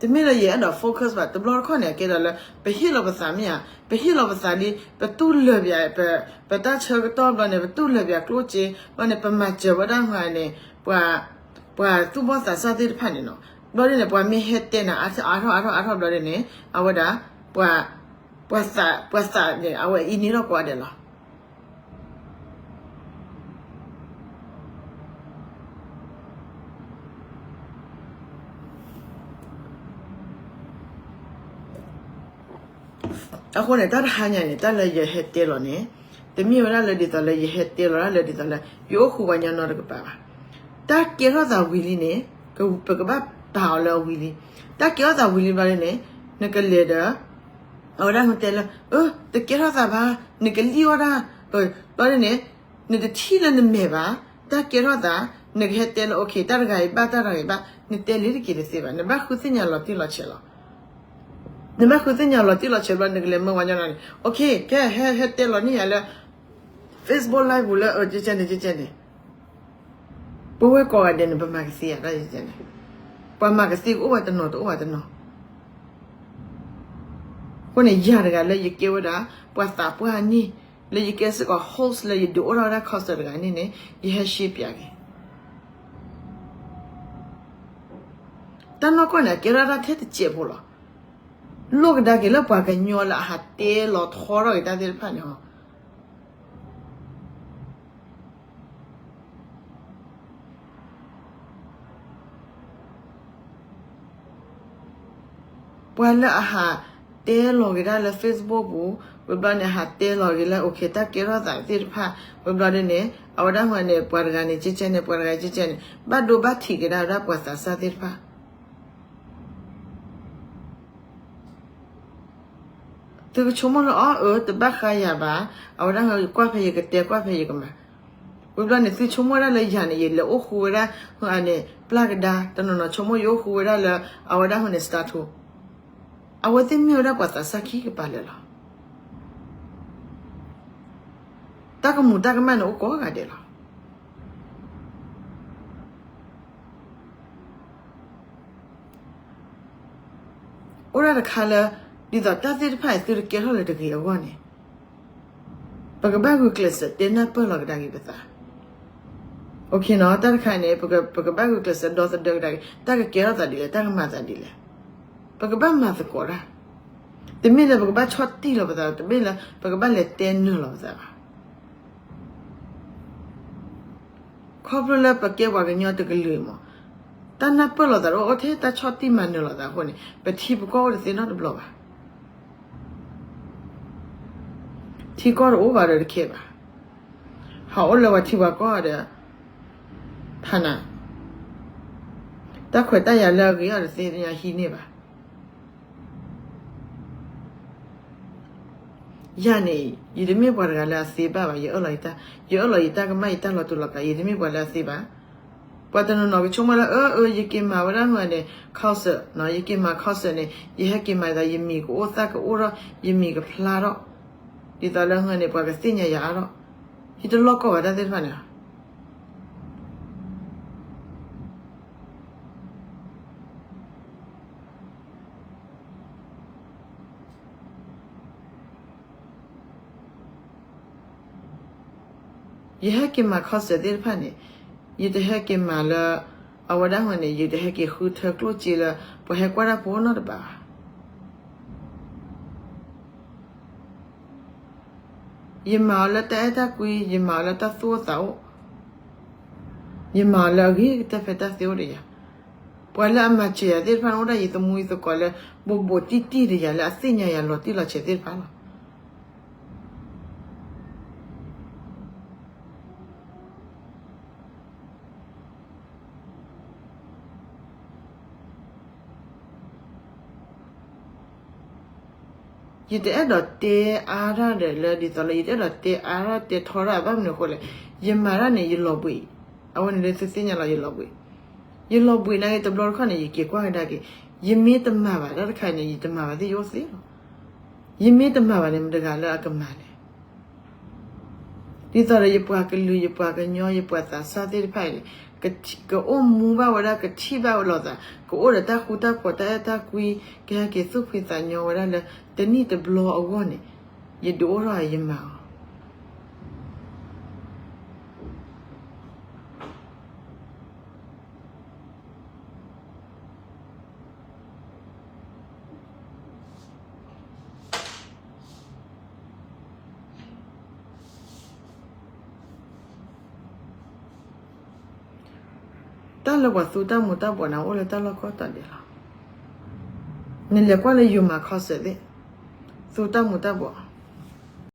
တမ့ၢ်လၢယအဲၣ်ဒိး focus ဘၣ်, တဘျီတခီၣ်န့ၣ် အကဲဒၣ်လၢ ပဟ့ၣ်လီၤပသးမ့ၢ်ဧါ, ပဟ့ၣ်လီၤပသးလံ, ပတူၢ်လၢာ်ပ, ပတၢ်ဆၢကတီၢ်ဘျီန့ၣ် ပတူၢ်လၢာ်ပျးကျိၣ်စ့, ဘျီန့ၣ် ပမၤစၢၤဝဲဒၣ်မၤန့ၣ်, ပှၤသူၣ်ဘီၣ်သးစၢ်သ့ၣ်တဖၣ်န့ၣ်နီၤ, ဘျီဒ်န့ၣ် ပှၤမ့ၢ်ဟဲတဲနၤအါထီၣ်အါထီၣ်အါထီၣ်အါထီၣ်ဘျီဒ်န့ၣ် အဝဲဒၣ် ပှၤ, ပှၤသးန့ၣ် အဝဲအံၤန့ၢ်ထီၣ်ကိးဂၤဒဲးလီၤ. အဃိန့ၣ် တၢ်တဟါညါန့ၣ် တၢ်လၢယဟဲတဲလီၤန့ၣ်, တမ့ၢ်ဝဲဒၣ်လၢဒ်သိးလၢယဟဲတဲလီၤဒၣ်လၢဒ်သိးလၢ ယအိၣ်ဃူပှၤကညီနီတကပၤဘၣ်. တၢ်ကဲထီၣ်သးဝံၤလံန့ၣ်, ပကဘၣ်ပာ်အီၤလၢအဝံၤလံ. တၢ်ကဲထီၣ်သးဝံၤလံဘျီဒ်န့ၣ်, နကလဲၤဒီး အဝဲဒၣ်မ့ၢ်တဲလၢ အၢ တကဲထီၣ်သးဘၣ်, နကလံၣ်အီၣ်ဒၣ်, ဘျီဒ်န့ၣ် နတထံၣ်လၢနမဲာ်ဘၣ်, တၢ်ကဲထီၣ်သး, နကဟဲတဲလၢ okay တၢ်တဂၤအံၤဘၣ် တၢ်တဂၤအံၤဘၣ်, နတဲလံတက့ၤတသ့ဘၣ်, နဘၣ်ဃုသ့ၣ်ညါလီၤတံၢ်လီၤဆဲးလီၤ. နဘၣ်ဃုသ့ၣ်ညါလီၤတံၢ်လီၤဆဲးဘျီ နကလဲၤမၢဝဲညီနုၢ်န့ၣ် okay ကဲ ဟဲ ဟဲတဲလီၤန့ၢ်ယၤလၢ Facebook Live ပူၤလၢ ကဲကဲန့ၣ် ကဲကဲန့ၣ် ပဝဲကိးဂၤဒဲးန့ၣ် ပမၤကသ့ဧါ တၢ်ကဲန့ၣ်, ပှၤမၤကသ့ကအိၣ်ဝဲတနီၤတအိၣ်ဝဲတနီၤ. အဃိန့ၣ် ယၤတဂၤလၢယကဲဝဲဒၣ် ပှၤသးပှၢ်န့ၣ်, လၢယကဲစ့ၢ်ကီး host လၢယဒုးအိၣ်ထီၣ်ဝဲဒၣ် concert တဂၤန့ၣ်န့ၣ် ယဟဲရှဲပၠးက့ၤ တၢ်နီၢ်ကီၢ်န့ၣ် အကဲထီၣ်တၢ်ထဲတစဲးဖိလီၤ. လိၣ်ကဒါက့ၤလၢပှၤကညီလၢအဟးတဲလီၤထီထီၣ်က့ၤတၢ်သ့ၣ်တဖၣ်န့ၣ် ပှၤလၢအဟးတဲလီၤက့ၤတၢ်လၢ Facebook ပူၤ, ဝံၤဘျီန့ၣ် ဟးတဲလီၤက့ၤလၢ okay တၢ်ကဲထီၣ်သးသ့ၣ်တဖၣ်, ဝံၤဘျီဒ်န့ၣ် အဝဲဒၣ်မ့ၢ်န့ၣ် ပှၤတဂၤန့ၣ် ကဲကဲန့ၣ် ပှၤတဂၤကဲကဲန့ၣ် ဘၣ်ဒိဘၣ်ထံးက့ၤဒၣ်ဝဲဒၣ်ပှၤသးစၢ်သ့ၣ်တဖၣ် သုကဆိကမိၣ်လၢအီၤအၢ တဘၣ်ဃးယၤဘၣ်, အဝဲဒၣ်ကွၢ်ဖဲယကတဲကွၢ်ဖဲယကမၤ, ဝံၤဘျီန့ၣ် သုဆိကမိၣ်ဝဲဒၣ်လၢယၤန့ၣ် ယလဲၤအိၣ်ဃူဝဲဒၣ်န့ၣ် ပျၢ်ကဒါ, တနီၤနီၤဆိကမိၣ်ယအိၣ်ဃူဝဲဒၣ်လၢ အဝဲဒၣ်န့ၣ် စတၢ်ထိ, အဝဲသ့ၣ်မ့ၢ်ဝဲဒၣ်ပှၤသးစၢ်ခံကပၤလၢာ်လီၤ. တၢ်ကမူၤတၢ်ကမၣ်န့ၣ်အိၣ်ကိးဂၤဒဲးလီၤ. အိၣ်ဒၣ်တခါလၢ ဒ်သိးတၢ်သ့ၣ်တဖၣ်အံၤ သုတကဲထီၣ်လၢၤတဂ့ၤအဂီၢ်န့ၣ်, ပကဘၣ်ဂုာ်ကျဲးစၢးတဲနၢ်ပၢၢ်လီၤကဒါက့ၤပသး, okay နီၤ, တၢ်တခါန့ၣ် ပကဘၣ်ဂုာ်ကျဲးစၢးဒီသဒၢကဒါက့ၤ တၢ်ကကဲထီၣ်သးဒ်လဲၣ် တၢ်ကမၤသးဒ်လဲၣ်, ပကဘၣ်မၤသကိးတၢ်, တမ့ၢ်လၢပကဘၣ်ဆီၣ်တံၢ်လီၤပသး, တမ့ၢ်လၢပကဘၣ်လဲၤတဲနၢၤလီၤပသးဘၣ်. ခီဖျိလၢပကဲပှၤကညီတကလုာ်အံၤမး, တၢ်နၢ်ပၢၢ်လိာ်သးတအိၣ်ထဲ တၢ်ဆီၣ်တံၢ်မၤနၢၤလိာ်သးအဃိန့ၣ် ပထံပကီၢ်အိၣ်တသ့နီတဘျီဘၣ်. ထံကီၢ်တအိၣ်ဘၣ်ဒီးတခဲဘၣ်. ဟးအိၣ်လၢပှၤထံပှၤကီၢ်ဒီး ဖးနၤ, တၢ်ခွဲးတၢ်ယာ်လၢအဂ့ၤအီၤတသ့ညါဟံးန့ၢ်ဘၣ်. ယၤန့ၣ် ယတမ့ၢ်ပှၤတဂၤလၢအသ့ဘၣ်ဘၣ်, ယအၢၣ်လီၤယတၢ်, ယအၢၣ်လီၤယတၢ်ကမၣ် ယတၢ်လီၤတူာ်လီၤကာ်, ယတမ့ၢ်ပှၤလၢအသ့ဘၣ်. ပှၤတနီၤနီၤကဆိကမိၣ်လၢ အၢ အၢ ယက့ၤမၤဝဲဒၣ်မ့ၢ်န့ၣ် concert နီၤ, ယက့ၤမၤ concert န့ၣ် ယဟဲက့ၤမၤသး ယမံၤကအိၣ်သၣ်ကအိၣ်ထီၣ် ယမံၤကဖျါထီၣ်, ဒ်သိးလၢမ့ၢ်န့ၣ် ပှၤကသ့ၣ်ညါယၤအါထီၣ်, ယတလီၢ်ကီၢ်ဘၣ်တၢ်သ့ၣ်တဖၣ်န့ၣ် ယဟဲက့ၤမၤ concert သ့ၣ်တဖၣ်န့ၣ်, ယတဟဲက့ၤမၤလၢ အဝဲဒၣ်မ့ၢ်န့ၣ် ယတဟဲက့ၤဃုထၢကျိၣ်စ့လၢ ပှၤဟဲကွၢ်တၢ်ဖိနီတဘၣ်ဘၣ်. ယမၤအီၤလၢတၢ်အဲၣ်တၢ်ကွံ, ယမၤအီၤလၢတၢ်သူၣ်အိၣ်သးအိၣ်, ယမၤအီၤလၢအဂ့ၤကတၢၢ်ဖဲတၢ်သ့အိၣ်ဒီးယၤ. ပှၤလၢအမၤစၢၤယၤသ့ၣ်တဖၣ်န့ၣ် အိၣ်ဒၣ်ယသမူယသကိးလၢ ဘူးဘူးတံၢ်တံၢ်ဒီးယၤလၢအသ့ၣ်ညါယၤလီၤတံၢ်လီၤဆဲးသ့ၣ်တဖၣ်လီၤ. ယဟဲက့ၤမၤ concert ယတအဲၣ်ဒိးတဲအါတၢ်ဒီးလၢဒ်သိးလၢ ယတအဲၣ်ဒိးတဲအါထီၣ်တဲထီထီၣ်ဘၣ်မနုၤအဃိလဲၣ်, ယမၤတၢ်န့ၣ် ယလီၤဘှံး, အဝဲန့ၣ်လၢသုသ့ၣ်ညါလီၤ ယလီၤဘှံး, ယလီၤဘှံးနာ်က့ တဘျီတခီၣ်န့ၣ် ယက့ၤကွၢ်ကဒါက့ၤ, ယမ့ၢ်တမၤဘၣ်တၢ်တခါန့ၣ် ယတမၤဘၣ်သ့ၣ်ယအိၣ်သ့လီၤ. ယမ့ၢ်တမၤဘၣ်န့ၣ် မတၤတဂၤလၢအကမၤလဲၣ်. ဒ်သိးဒီးယပှၤကလုာ် ယပှၤကညီ ယပှၤသးစၢ်သ့ၣ်တဖၣ်အံၤန့၁�်, ကအိၣ်မူဘၣ်ဝဲဒၣ် ကထံၣ်ဘၣ်ဝဲလိာ်သး, ကအိၣ်ဒီးတၢ်ဃူတၢ်ဖိး တၢ်အဲၣ်တၢ်ကွံ, ကဟဲက့ၤသူၣ်ဖှံသးညီဝဲဒၣ်လၢ တနံၣ်တဘျီအဂီၢ်န့ၣ်, ယဒုးအိၣ်ထီၣ်ယမၤအီၤ တၢ်လၢပှၤသူတၢ်မူၤတၢ်ဘှီးန့ၣ် အိၣ်လၢတၢ်လီၢ်ကီၢ်တီၤဒဲးလီၤ. နလဲၤကွၢ်လၢယိၤမး concert သ့ၣ်, သူတၢ်မူၤတၢ်ဘှီး,